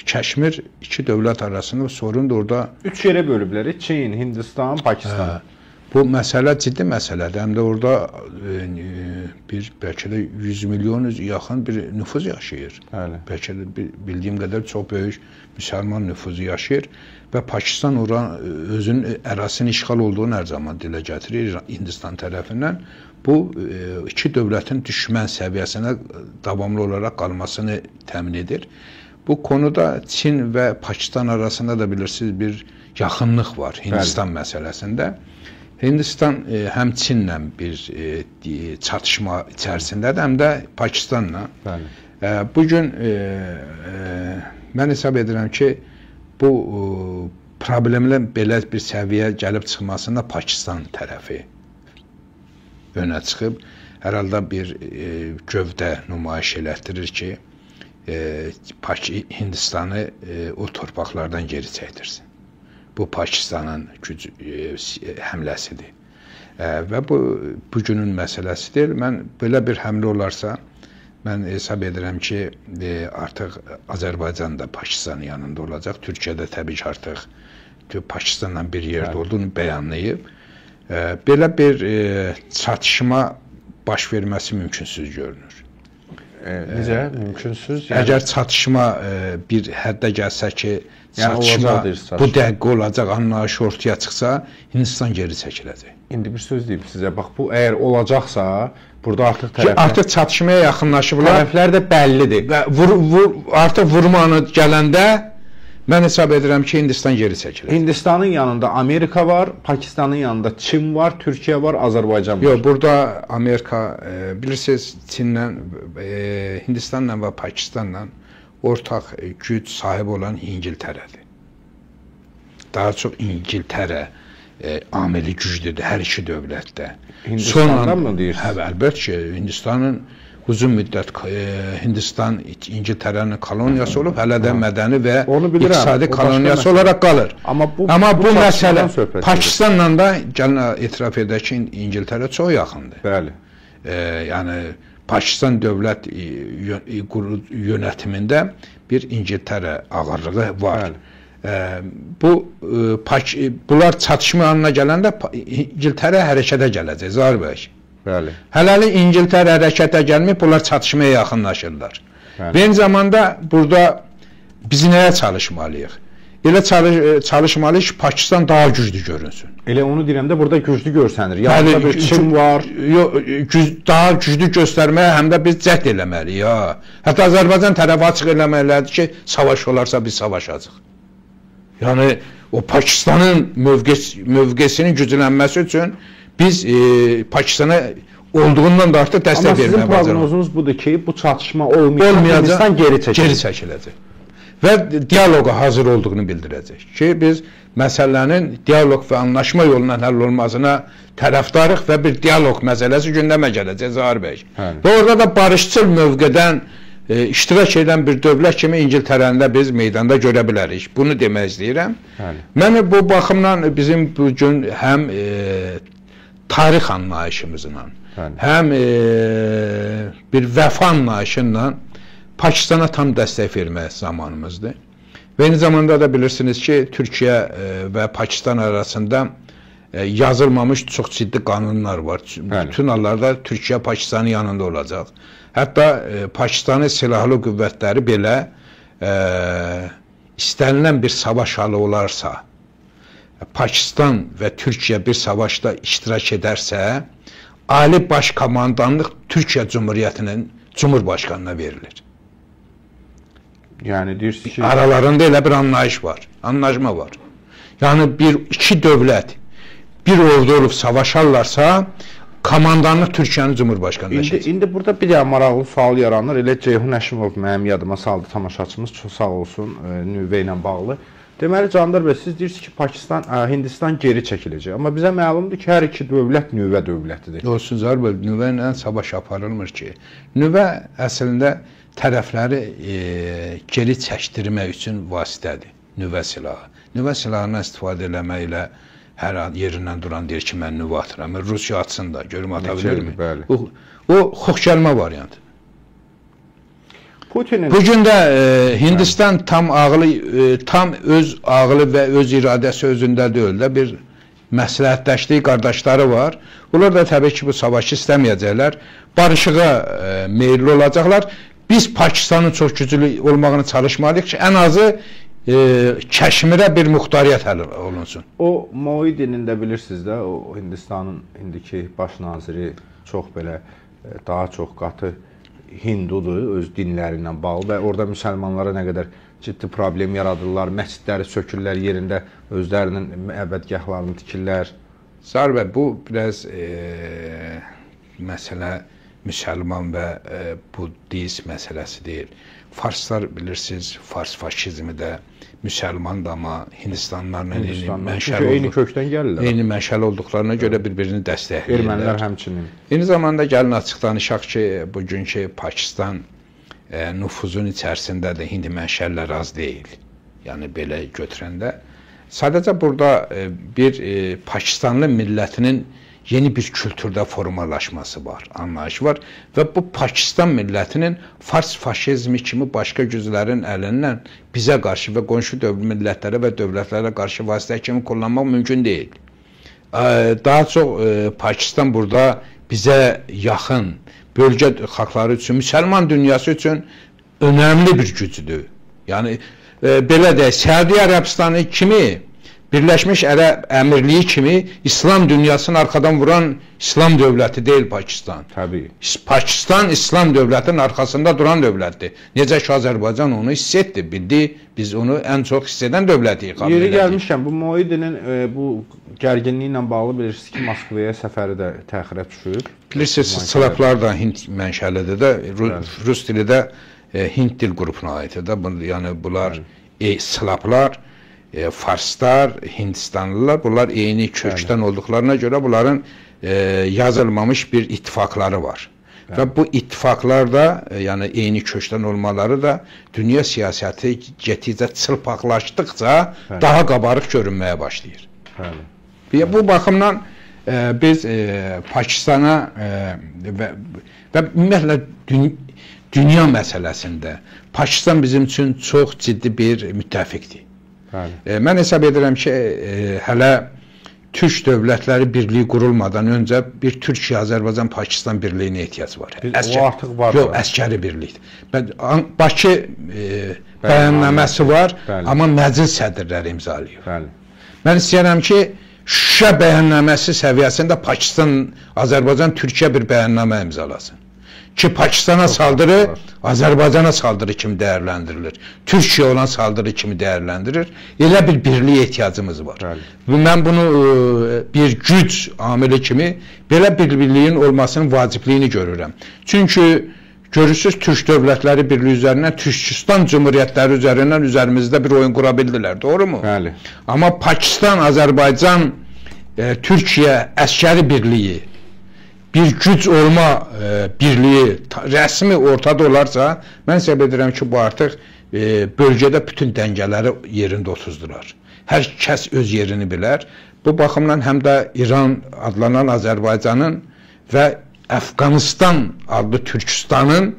Kəşmir iki dövlət arasında sorun da orada... Üç yerə bölüblər. Çin, Hindistan, Pakistan. Bu məsələ ciddi məsələdir. Həm də orada bir bəlkə də 100 milyon yaxın bir nüfuz yaşayır. Bəli. Bəlkə də bildiyim qədər çox böyük müsəlman nüfuzu yaşayır və Pakistan ora özünün ərazisinin işğal olduğunu hər zaman dilə gətirir Hindistan tərəfindən. Bu iki dövlətin düşmən səviyyəsinə davamlı olaraq qalmasını təmin edir. Bu konuda Çin və Pakistan arasında da bilirsiniz bir yaxınlıq var Hindistan Bəli. Məsələsində. Hindistan həm Çinlə bir çatışma içərisindədir, həm də Pakistanla. Bəli. Bugün mən hesab edirəm ki, bu problemlə belə bir səviyyə gəlib çıxmasında Pakistan tərəfi önə çıxıb, hər halda bir gövdə nümayiş elətdirir ki, Hindistanı o torpaqlardan geri çəkdirsin. Bu Pakistanın həmləsidir. Və bu bugünün məsələsi deyil. Mən belə bir həmlə olarsa, mən hesab edirəm ki, artıq Azərbaycan da Pakistanın yanında olacaq. Türkiyə də təbii ki, artıq Pakistanla bir yerdə olduğunu bəyanlayıb. Belə bir çatışma baş verməsi mümkünsüz görünür. Necə? Mümkünsüz? Yəni... Əgər çatışma bir həddə gəlsə ki, çatışma yəni bu dəqiqə olacaq, anlayış ortaya çıxsa, Hindistan geri çəkiləcək. İndi bir söz deyim sizə, bax bu əgər olacaqsa, burada artıq tərəflər... Artıq çatışmaya yaxınlaşıblar. Tərəflər də bəllidir. Və artıq vurma anı gələndə mən hesab edirəm ki, Hindistan geri çəkilir. Hindistanın yanında Amerika var, Pakistanın yanında Çin var, Türkiyə var, Azərbaycan var. Yox, burada Amerika, bilirsiniz, Çinlə, Hindistanla və Pakistanla ortaq güc sahibi olan İngiltərədir. Daha çox İngiltərə amili gücdür hər iki dövlətdə. Hindistandan mı deyirsiniz? Hə, əlbəttə ki, Hindistanın uzun müddət Hindistan İngiltərənin koloniyası olub, hələ də mədəni və iqtisadi koloniyası olaraq qalır. Amma bu məsələ Pakistanla da gəlin etiraf edək ki, İngiltərə çox yaxındır. Bəli. Yəni Pakistan dövlət yönetimində bir İngiltərə ağırlığı var. Bunlar çatışma anına gələndə İngiltərə hərəkətə gələcək, Zahir bəy. Bəli. Hələlik İngiltərə hərəkətə gəlməyib, bunlar çatışmaya yaxınlaşırlar. Və eyni zamanda burada biz nəyə çalışmalıyıq? Elə çalışmalıyıq ki, Pakistan daha güclü görünsün. Elə onu deyirəm də, burada güclü görsənir. Yanında bir Çin var. Daha güclü göstərməyə həm də biz cəhd eləməliyik. Hətta Azərbaycan tərəfi açıq eləməlidir ki, savaş olarsa biz savaşacaq. Yəni, o Pakistanın mövqesinin güclənməsi üçün biz Pakistana olduğundan da artıq dəstək verməyə bacarırıq. Amma sizin proqnozunuz budur ki, bu çatışma olmayacaq, Hindistan geri çəkiləcək. Geri çəkiləcək. Və dialoqa hazır olduğunu bildirəcək ki, biz məsələnin dialoq və anlaşma yolundan həll olmasına tərəfdarıq və bir dialoq məsələsi gündəmə gələcək, Zahir bəy. Və orada da barışçıl mövqedən iştirak edən bir dövlət kimi İngiltərəni də biz meydanda görə bilərik. Bunu demək istəyirəm. Mən bu baxımdan bizim bugün həm tarix anlayışımızla, həm bir vəfa anlayışıyla Pakistana tam dəstək vermək zamanımızdır. Və eyni zamanda da bilirsiniz ki, Türkiyə və Pakistan arasında yazılmamış çox ciddi qanunlar var. Bütün hallarda Türkiyə Pakistanın yanında olacaq. Hətta Pakistanın silahlı qüvvətləri belə istənilən bir savaş halı olarsa, Pakistan və Türkiyə bir savaşda iştirak edərsə, Ali Baş Komandanlıq Türkiyə Cumhuriyyətinin Cumhurbaşqanına verilir. Yəni deyirsiniz ki, aralarında elə bir anlayış var, anlaşma var. Yəni iki dövlət bir ordu olub savaşarlarsa, komandanlıq Türkiyənin Cumhurbaşqanına keçir. İndi burada bir dənə maraqlı sual yaranır. Elə Ceyhun Həşimov mənim yadıma saldı, tamaşaçımız, çox sağ olsun, nüvə ilə bağlı. Deməli, Candar bəy, siz deyirsiniz ki, Pakistan, Hindistan geri çəkiləcək. Amma bizə məlumdur ki, hər iki dövlət nüvə dövlətidir. Olsun, Zahir bəy, nüvə ilə savaş aparılmır ki. Nüvə əslində tərəfləri geri çəkdirmək üçün vasitədir, nüvə silahı. Nüvə silahından istifadə eləməklə hər an yerindən duran deyir ki, mən nüvə atıram. Rusiya atsın da, görüm ata bilirmi? O xoşgəlmə variantıdır. Putinin... Bugün də Hindistan tam ağlı, tam öz ağlı və öz iradəsi özündə deyil də, bir məsləhətləşdiyi qardaşları var. Onlar da təbii ki, bu savaşı istəməyəcəklər. Barışığa meyilli olacaqlar. Biz Pakistanın çox güclü olmağını çalışmalıyıq ki, ən azı Kəşmirə bir muxtariyyət həll olunsun. O Modinin də bilirsiniz də, o Hindistanın indiki baş naziri çox belə daha çox qatı hindudur öz dinləri ilə bağlı və orada müsəlmanlara nə qədər ciddi problem yaradırlar, məscidləri sökürlər yerində, özlərinin məbədgahlarını tikirlər. Zahir bəy, bu biraz məsələ müsəlman və buddist məsələsi deyil. Farslar bilirsiniz, fars faşizmi də müsəlman da, amma Hindistanlarla eyni kökdən gəlirlər. Eyni mənşəli olduqlarına görə bir-birini dəstəkləyirlər. Ermənilər həmçinin. Eyni zamanda gəlin açıq danışaq ki, bugünkü Pakistan nüfuzun içərisində də Hindi mənşəlilər az deyil. Yəni belə götürəndə. Sadəcə burada bir Pakistanlı millətinin yeni bir kültürdə formalaşması var, anlayışı var və bu Pakistan millətinin fars faşizmi kimi başqa güclərin əlindən bizə qarşı və qonşu millətlərə və dövlətlərə qarşı vasitə kimi kullanmaq mümkün deyil. Daha çox Pakistan burada bizə yaxın bölgə xalqları üçün, müsəlman dünyası üçün önəmli bir gücdür. Yəni, belə deyək, Səudiyyə Ərəbistanı kimi, Birləşmiş Ərəb Əmirliyi kimi İslam dünyasını arxadan vuran İslam dövləti deyil Pakistan. Təbii. Pakistan İslam dövlətinin arxasında duran dövlətdir. Necə ki, Azərbaycan onu hiss etdi, bildi, biz onu ən çox hiss edən dövlətiyik. Yeri gəlmişkən, bu Modinin bu gərginliyi ilə bağlı bilirsiniz ki, Moskvaya səfəri də təxirə düşüb. Bilirsiniz, slavlar da Hind mənşəlidir də, Rus dili də Hind dil qrupuna aiddir də. Yəni bunlar slavlar, Farslar, Hindistanlılar, bunlar eyni kökdən olduqlarına görə bunların yazılmamış bir ittifaqları var. Bəli. Və bu ittifaqlar da, yəni eyni kökdən olmaları da dünya siyasəti getdikcə çılpaqlaşdıqca daha qabarıq görünməyə başlayır. Bəli. Bu baxımdan biz Pakistana və ümumiyyətlə dünya məsələsində Pakistan bizim üçün çox ciddi bir müttəfiqdir. Mən hesab edirəm ki, hələ Türk dövlətləri birliyi qurulmadan öncə bir Türkiyə, Azərbaycan, Pakistan birliyinə ehtiyac var. O artıq var. Yox, əskəri birlikdir. Bakı bəyannaməsi var, amma məclis sədrləri imzalayıb. Mən istəyirəm ki, Şuşa bəyannaməsi səviyyəsində Pakistan, Azərbaycan, Türkiyə bir bəyannamə imzalasın. Ki, Pakistana saldırı, Azərbaycana saldırı kimi dəyərləndirilir. Türkiyə olan saldırı kimi dəyərləndirir. Elə bir birliyə ehtiyacımız var. Mən bunu bir güc amili kimi belə bir birliyin olmasının vacibliyini görürəm. Çünki görürsünüz, Türk dövlətləri birliyi üzərindən, Türkistan cumhuriyyətləri üzərindən üzərimizdə bir oyun qura bildilər. Doğru mu? Bəli. Amma Pakistan, Azərbaycan, Türkiyə əskəri birliyi bir güc olma birliyi rəsmi ortada olarsa, mən hesab edirəm ki, bu artıq bölgədə bütün dəngələri yerində oturdular. Hər kəs öz yerini bilər. Bu baxımdan həm də İran adlanan Azərbaycanın və Əfqanistan adlı Türkistanın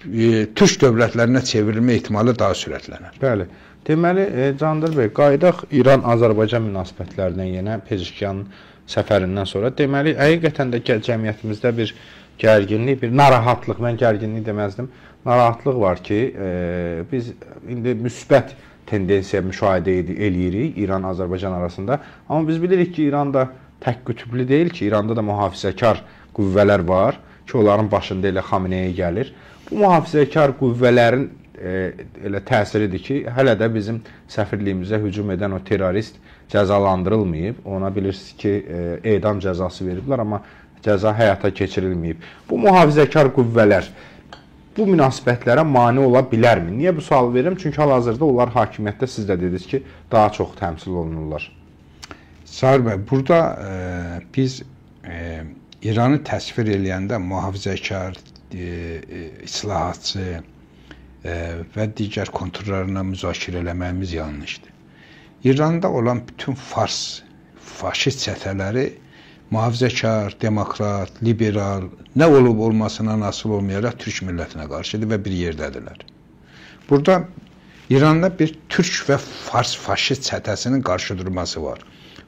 türk dövlətlərinə çevrilmə ehtimalı daha sürətlənər. Bəli. Deməli, Candır bəy, qayıdaq İran-Azərbaycan münasibətlərinə yenə Pezeşkiyanın səfərindən sonra. Deməli, həqiqətən də cəmiyyətimizdə bir gərginlik, bir narahatlıq, mən gərginlik deməzdim, narahatlıq var ki, biz indi müsbət tendensiya müşahidə eləyirik İran-Azərbaycan arasında. Amma biz bilirik ki, İran da tək qütüblü deyil ki, İranda da mühafizəkar qüvvələr var ki, onların başında elə Xameneyi gəlir. Bu mühafizəkar qüvvələrin elə təsiridir ki, hələ də bizim səfirliyimizə hücum edən o terrorist cəzalandırılmayıb. Ona bilirsiniz ki, edam cəzası veriblər, amma cəza həyata keçirilməyib. Bu mühafizəkar qüvvələr bu münasibətlərə mane ola bilərmi? Niyə bu sualı verirəm? Çünki hal-hazırda onlar hakimiyyətdə, siz də dediniz ki, daha çox təmsil olunurlar. Sahir bəy, burada biz İranı təsvir eləyəndə mühafizəkar, islahatçı və digər konturlarına müzakirə eləməyimiz yanlışdır. İranda olan bütün fars, faşist çətələri mühafizəkar, demokrat, liberal, nə olub olmasına asılı olmayaraq türk millətinə qarşıdır və bir yerdədirlər. Burada İranda bir türk və fars faşist çətəsinin qarşı durması var.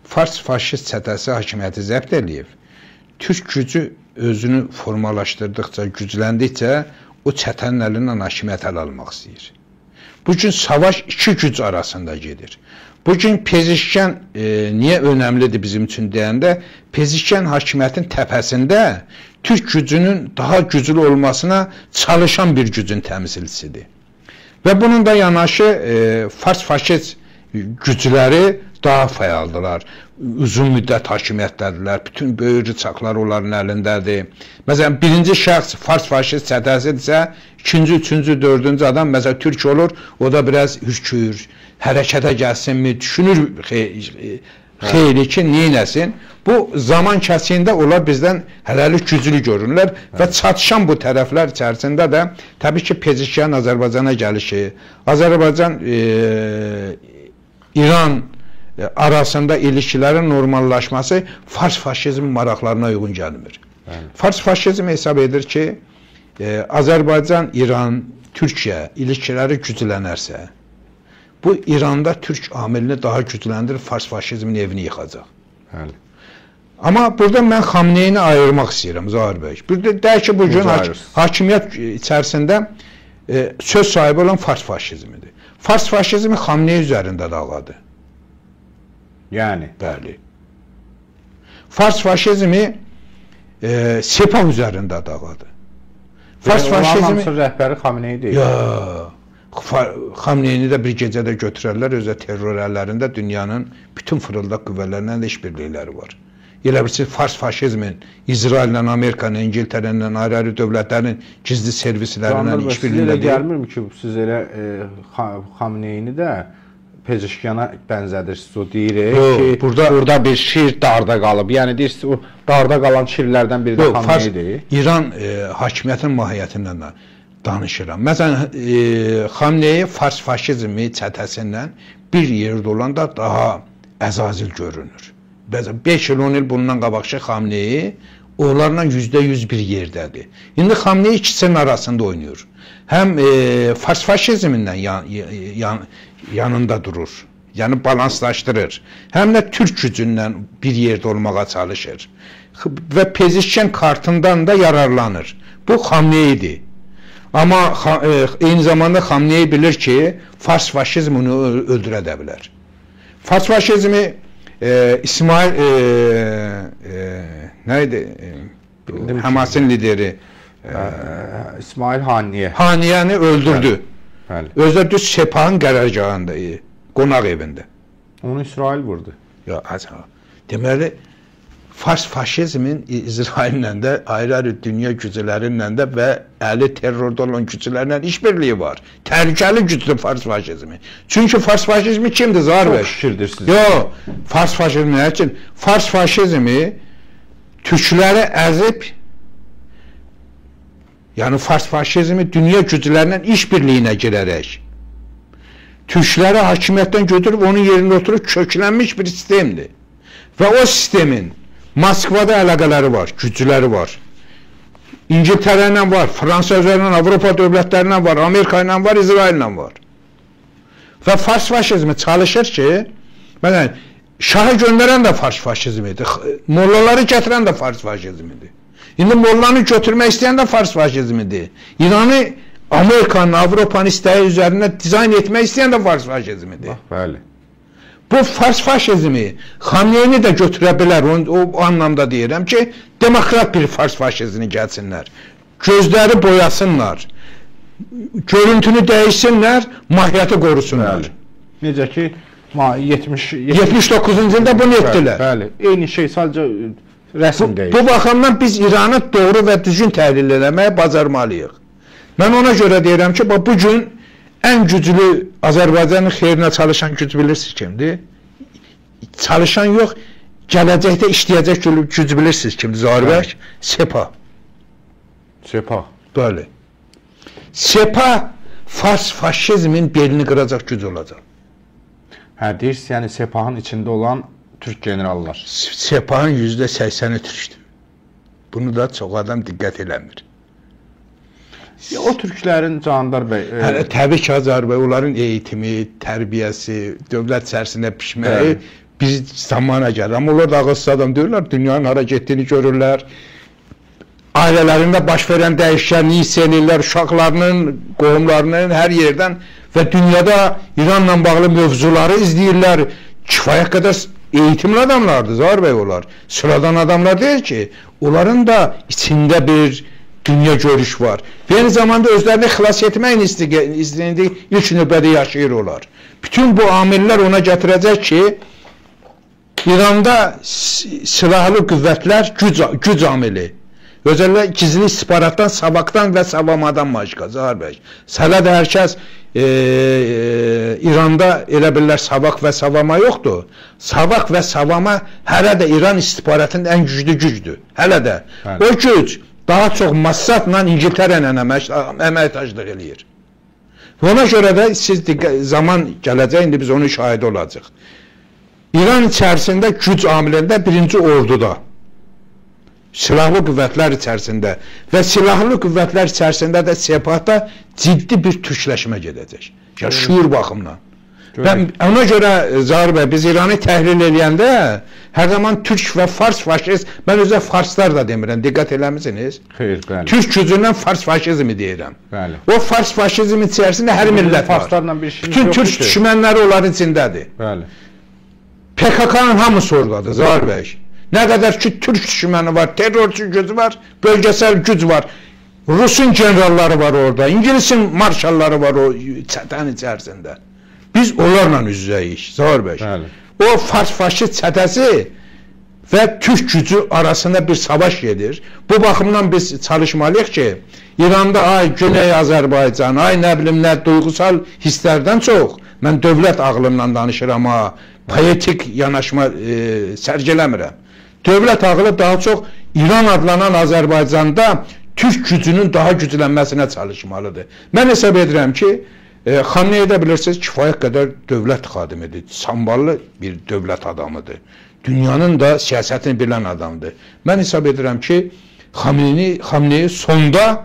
Fars faşist çətəsi hakimiyyəti zəbt eləyib. Türk gücü özünü formalaşdırdıqca, gücləndikcə o çətənin əlindən hakimiyyət əl almaq istəyir. Bugün savaş iki güc arasında gedir. Bugün Pezeşkiyan niyə önəmlidir bizim üçün deyəndə, Pezeşkiyan hakimiyyətin təpəsində türk gücünün daha güclü olmasına çalışan bir gücün təmsilçisidir. Və bunun da yanaşı fars faşist gücləri daha fəaldılar. Uzun müddət hakimiyyətdədirlər. Bütün böyük rıçaqlar onların əlindədir. Məsələn, birinci şəxs fars faşist çətəsidirsə, ikinci, üçüncü, dördüncü adam məsələn türk olur, o da biraz hürkür, hərəkətə gəlsinmi, düşünür xeyli ki, neynəsin? Bu zaman kəsiyində onlar bizdən hələlik güclü görünürlər və çatışan bu tərəflər içərisində də təbii ki, Pezeşkiyanın Azərbaycana gəlişi, Azərbaycan İran arasında ilişkilərin normallaşması fars faşizmin maraqlarına uyğun gəlmir. Bəli. Fars faşizmi hesab edir ki, Azərbaycan, İran, Türkiyə ilişkiləri güclənərsə, bu İranda türk amilini daha gücləndirir, fars faşizmin evini yıxacaq. Bəli. Amma burada mən Xamneyini ayırmaq istəyirəm, Zahir bəy. Burada deyək ki, bugün hakimiyyət içərisində söz sahibi olan fars faşizmidir. Fars faşizmi Xamneyi üzərində dağladı. Yəni? Bəli. Fars faşizmi Sepah üzərində dağladı. Fars faşizmi rəhbəri Xameneyi deyil. Ya, Xamneyini də bir gecədə götürərlər, özə terror əllərində dünyanın bütün fırıldaq qüvvələrindən də işbirlikləri var. Elə bilirsiz, fars faşizmin İsraillə, Amerikanın, İngiltərənin, ayrı-ayrı dövlətlərin gizli servislərindən işbirliyində deyil. Gəlmirmi ki, siz elə Xamneyini də Pezeşkiyana bənzədirsiniz, o deyirik ki, burada bir şir darda qalıb. Yəni deyirsiniz, o darda qalan şirlərdən biri də Xamneyidir. İran hakimiyyətin mahiyyətindən də danışıram. Məsələn, Xamneyi fars faşizmi çətəsindən bir yerdə olanda daha əzazil görünür. Bəzən 5 il, 10 il bundan qabaqşı Xamneyi onlarla %100 bir yerdədir. İndi Xamneyi ikisinin arasında oynayır. Həm fars faşizmindən yanında durur, yəni balanslaşdırır. Həm də türk gücündən bir yerdə olmağa çalışır. Və Pezeşkiyan kartından da yararlanır. Bu Xamneyidir. Amma eyni zamanda Xamneyi bilir ki, fars faşizmi onu öldürə də bilər. Fars faşizmi İsmail nə idi? Həmasın lideri İsmail Haniyə. Haniyəni öldürdü. Bəli. Özü də düz Sepahın qərargahında, qonaq evində. Onu İsrail vurdu. Ya, deməli, fars faşizmin İsraillə də, ayrı-ayrı dünya güclərinlə də və əli terrorda olan güclərlə işbirliyi var. Təhlükəli gücdür fars faşizmi. Çünki fars faşizmi kimdir, Zahir bəy? Çox şükürdür sizə. Yox, fars faşizmi nə üçün? Fars faşizmi Türkləri əzib, yəni fars faşizmi dünya güclərlə işbirliyinə girərək türkləri hakimiyyətdən götürüb onun yerində oturub köklənmiş bir sistemdir. Və o sistemin Moskvada əlaqələri var, gücləri var. İngiltərə ilə var, Fransa ilə, Avropa dövlətləri ilə var, Amerika ilə var, İsrail ilə var. Və fars faşizmi çalışır ki, məsələn, şahı göndərən də fars faşizmidir, mollaları gətirən də fars faşizmidir. İndi mollanı götürmək istəyən də fars faşizmidir. İranı Amerikanın, Avropanın istəyi üzərində dizayn etmək istəyən də fars faşizmidir. Bax, bəli. Bu fars faşizmi Xamneyini də götürə bilər. O anlamda deyirəm ki, demokrat bir fars faşizmini gəlsinlər. Gözləri boyasınlar. Görüntünü dəyişsinlər, mahiyyəti qorusunlar. Bəli. Necə ki 79-cu ildə bunu etdilər. Bəli, eyni şey sadəcə rəsm dəyişir. Bu baxımdan biz İranı doğru və düzgün təhlil eləməyə bacarmalıyıq. Mən ona görə deyirəm ki, bu gün ən güclü Azərbaycanın xeyrinə çalışan güc bilirsiniz kimdir? Çalışan yox, gələcəkdə işləyəcək güc bilirsiniz kimdir? Zahir bəy? Sepah. Sepah. Bəli. Sepah fars faşizmin belini qıracaq güc olacaq. Hə, deyirsiniz, yəni Sepahın içində olan türk generallar. Sepahın %80-i türkdür. Bunu da çox adam diqqət eləmir. Ya, o türklərin Candar bəy... Hələ, təbii ki, Azər bəy, onların eğitimi, tərbiyəsi, dövlət içərisində pişməyi bir zamana gəlir. Amma onlar da ağılsız adam deyirlər, dünyanın hara getdiyini görürlər. Ailələrində baş verən dəyişkənliyi hiss eləyirlər, uşaqlarının, qohumlarının hər yerdən və dünyada İranla bağlı mövzuları izləyirlər. Kifayət qədər eğitimli adamlardır, Zahir bəy, onlar. Sıradan adamlar deyil ki, onların da içində bir dünya görüş var. Və eyni zamanda özlərini xilas etməyin istəyində ilk növbədə yaşayır onlar. Bütün bu amillər ona gətirəcək ki, İranda silahlı qüvvətlər güc amili. Özəlliklə gizli istihbaratdan, Savakdan və Savamadan başqa, Zahir bəy. Hələ də hər kəs İranda elə bilirlər Savak və Savama yoxdur. Savak və Savama hələ də İran istihbaratının ən güclü gücdür. Hələ də. Bəli. O güc daha çox Massadla İngiltərə ilə əməkdaşlıq eləyir. Ona görə də siz zaman gələcək, indi biz onun şahidi olacaq. İran içərisində güc amilində birinci orduda, silahlı qüvvətlər içərisində və silahlı qüvvətlər içərisində də Sepahda ciddi bir türkləşmə gedəcək. Yəni şüur baxımından. Və ona görə Zahir bəy, biz İranı təhlil eləyəndə hər zaman türk və fars faşist, mən özə farslar da demirəm, diqqət eləmisiniz? Xeyr, bəli. Türk gücündən fars faşizmi deyirəm. Bəli. O fars faşizmi içərisində hər millət var. Farslarla bir işimiz Bütün türk düşmənləri onların içindədir. Bəli. PKK-nın hamısı oradadır, Zahir bəy. Nə qədər ki türk düşməni var, terrorçu gücü var, bölgəsəl güc var. Rusun generalları var orada, İngilisin marşalları var o çətənin içərisində. Biz onlarla üz-üzəyik, Zahir bəy. Bəli. O fars faşist çətəsi və türk gücü arasında bir savaş gedir. Bu baxımdan biz çalışmalıyıq ki, İranda ay Güney Azərbaycan, ay nə bilim nə duyğusal hisslərdən çox, mən dövlət ağlımla danışıram ha, poetik yanaşma sərgiləmirəm. Dövlət ağlı daha çox İran adlanan Azərbaycanda türk gücünün daha güclənməsinə çalışmalıdır. Mən hesab edirəm ki, Xamneyi də bilirsiniz, kifayət qədər dövlət xadimidir, samballı bir dövlət adamıdır. Dünyanın da siyasətini bilən adamdır. Mən hesab edirəm ki, Xamneyi sonda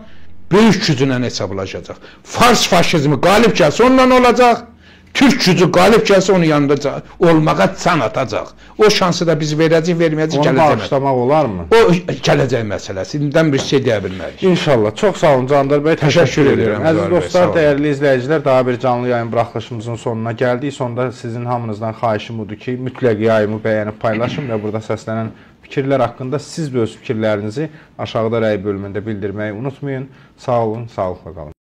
böyük gücünlə hesablaşacaq. Fars faşizmi qalib gəlsə onunla olacaq, türk gücü qalib gəlsə onun yanında olmağa can atacaq. O şansı da biz verəcək, verməyəcək, Onu gələcək. bağışlamaq olarmı? O gələcək məsələsi. İndidən bir şey deyə bilmərik. İnşallah. Çox sağ olun Candar bəy. Təşəkkür edirəm. Əziz dostlar, dəyərli izləyicilər, daha bir canlı yayın buraxılışımızın sonuna gəldik. Sonda sizin hamınızdan xahişim budur ki, mütləq yayımı bəyənib paylaşın və burada səslənən fikirlər haqqında siz də öz fikirlərinizi aşağıda rəy bölümündə bildirməyi unutmayın. Sağ olun, sağlıqla qalın.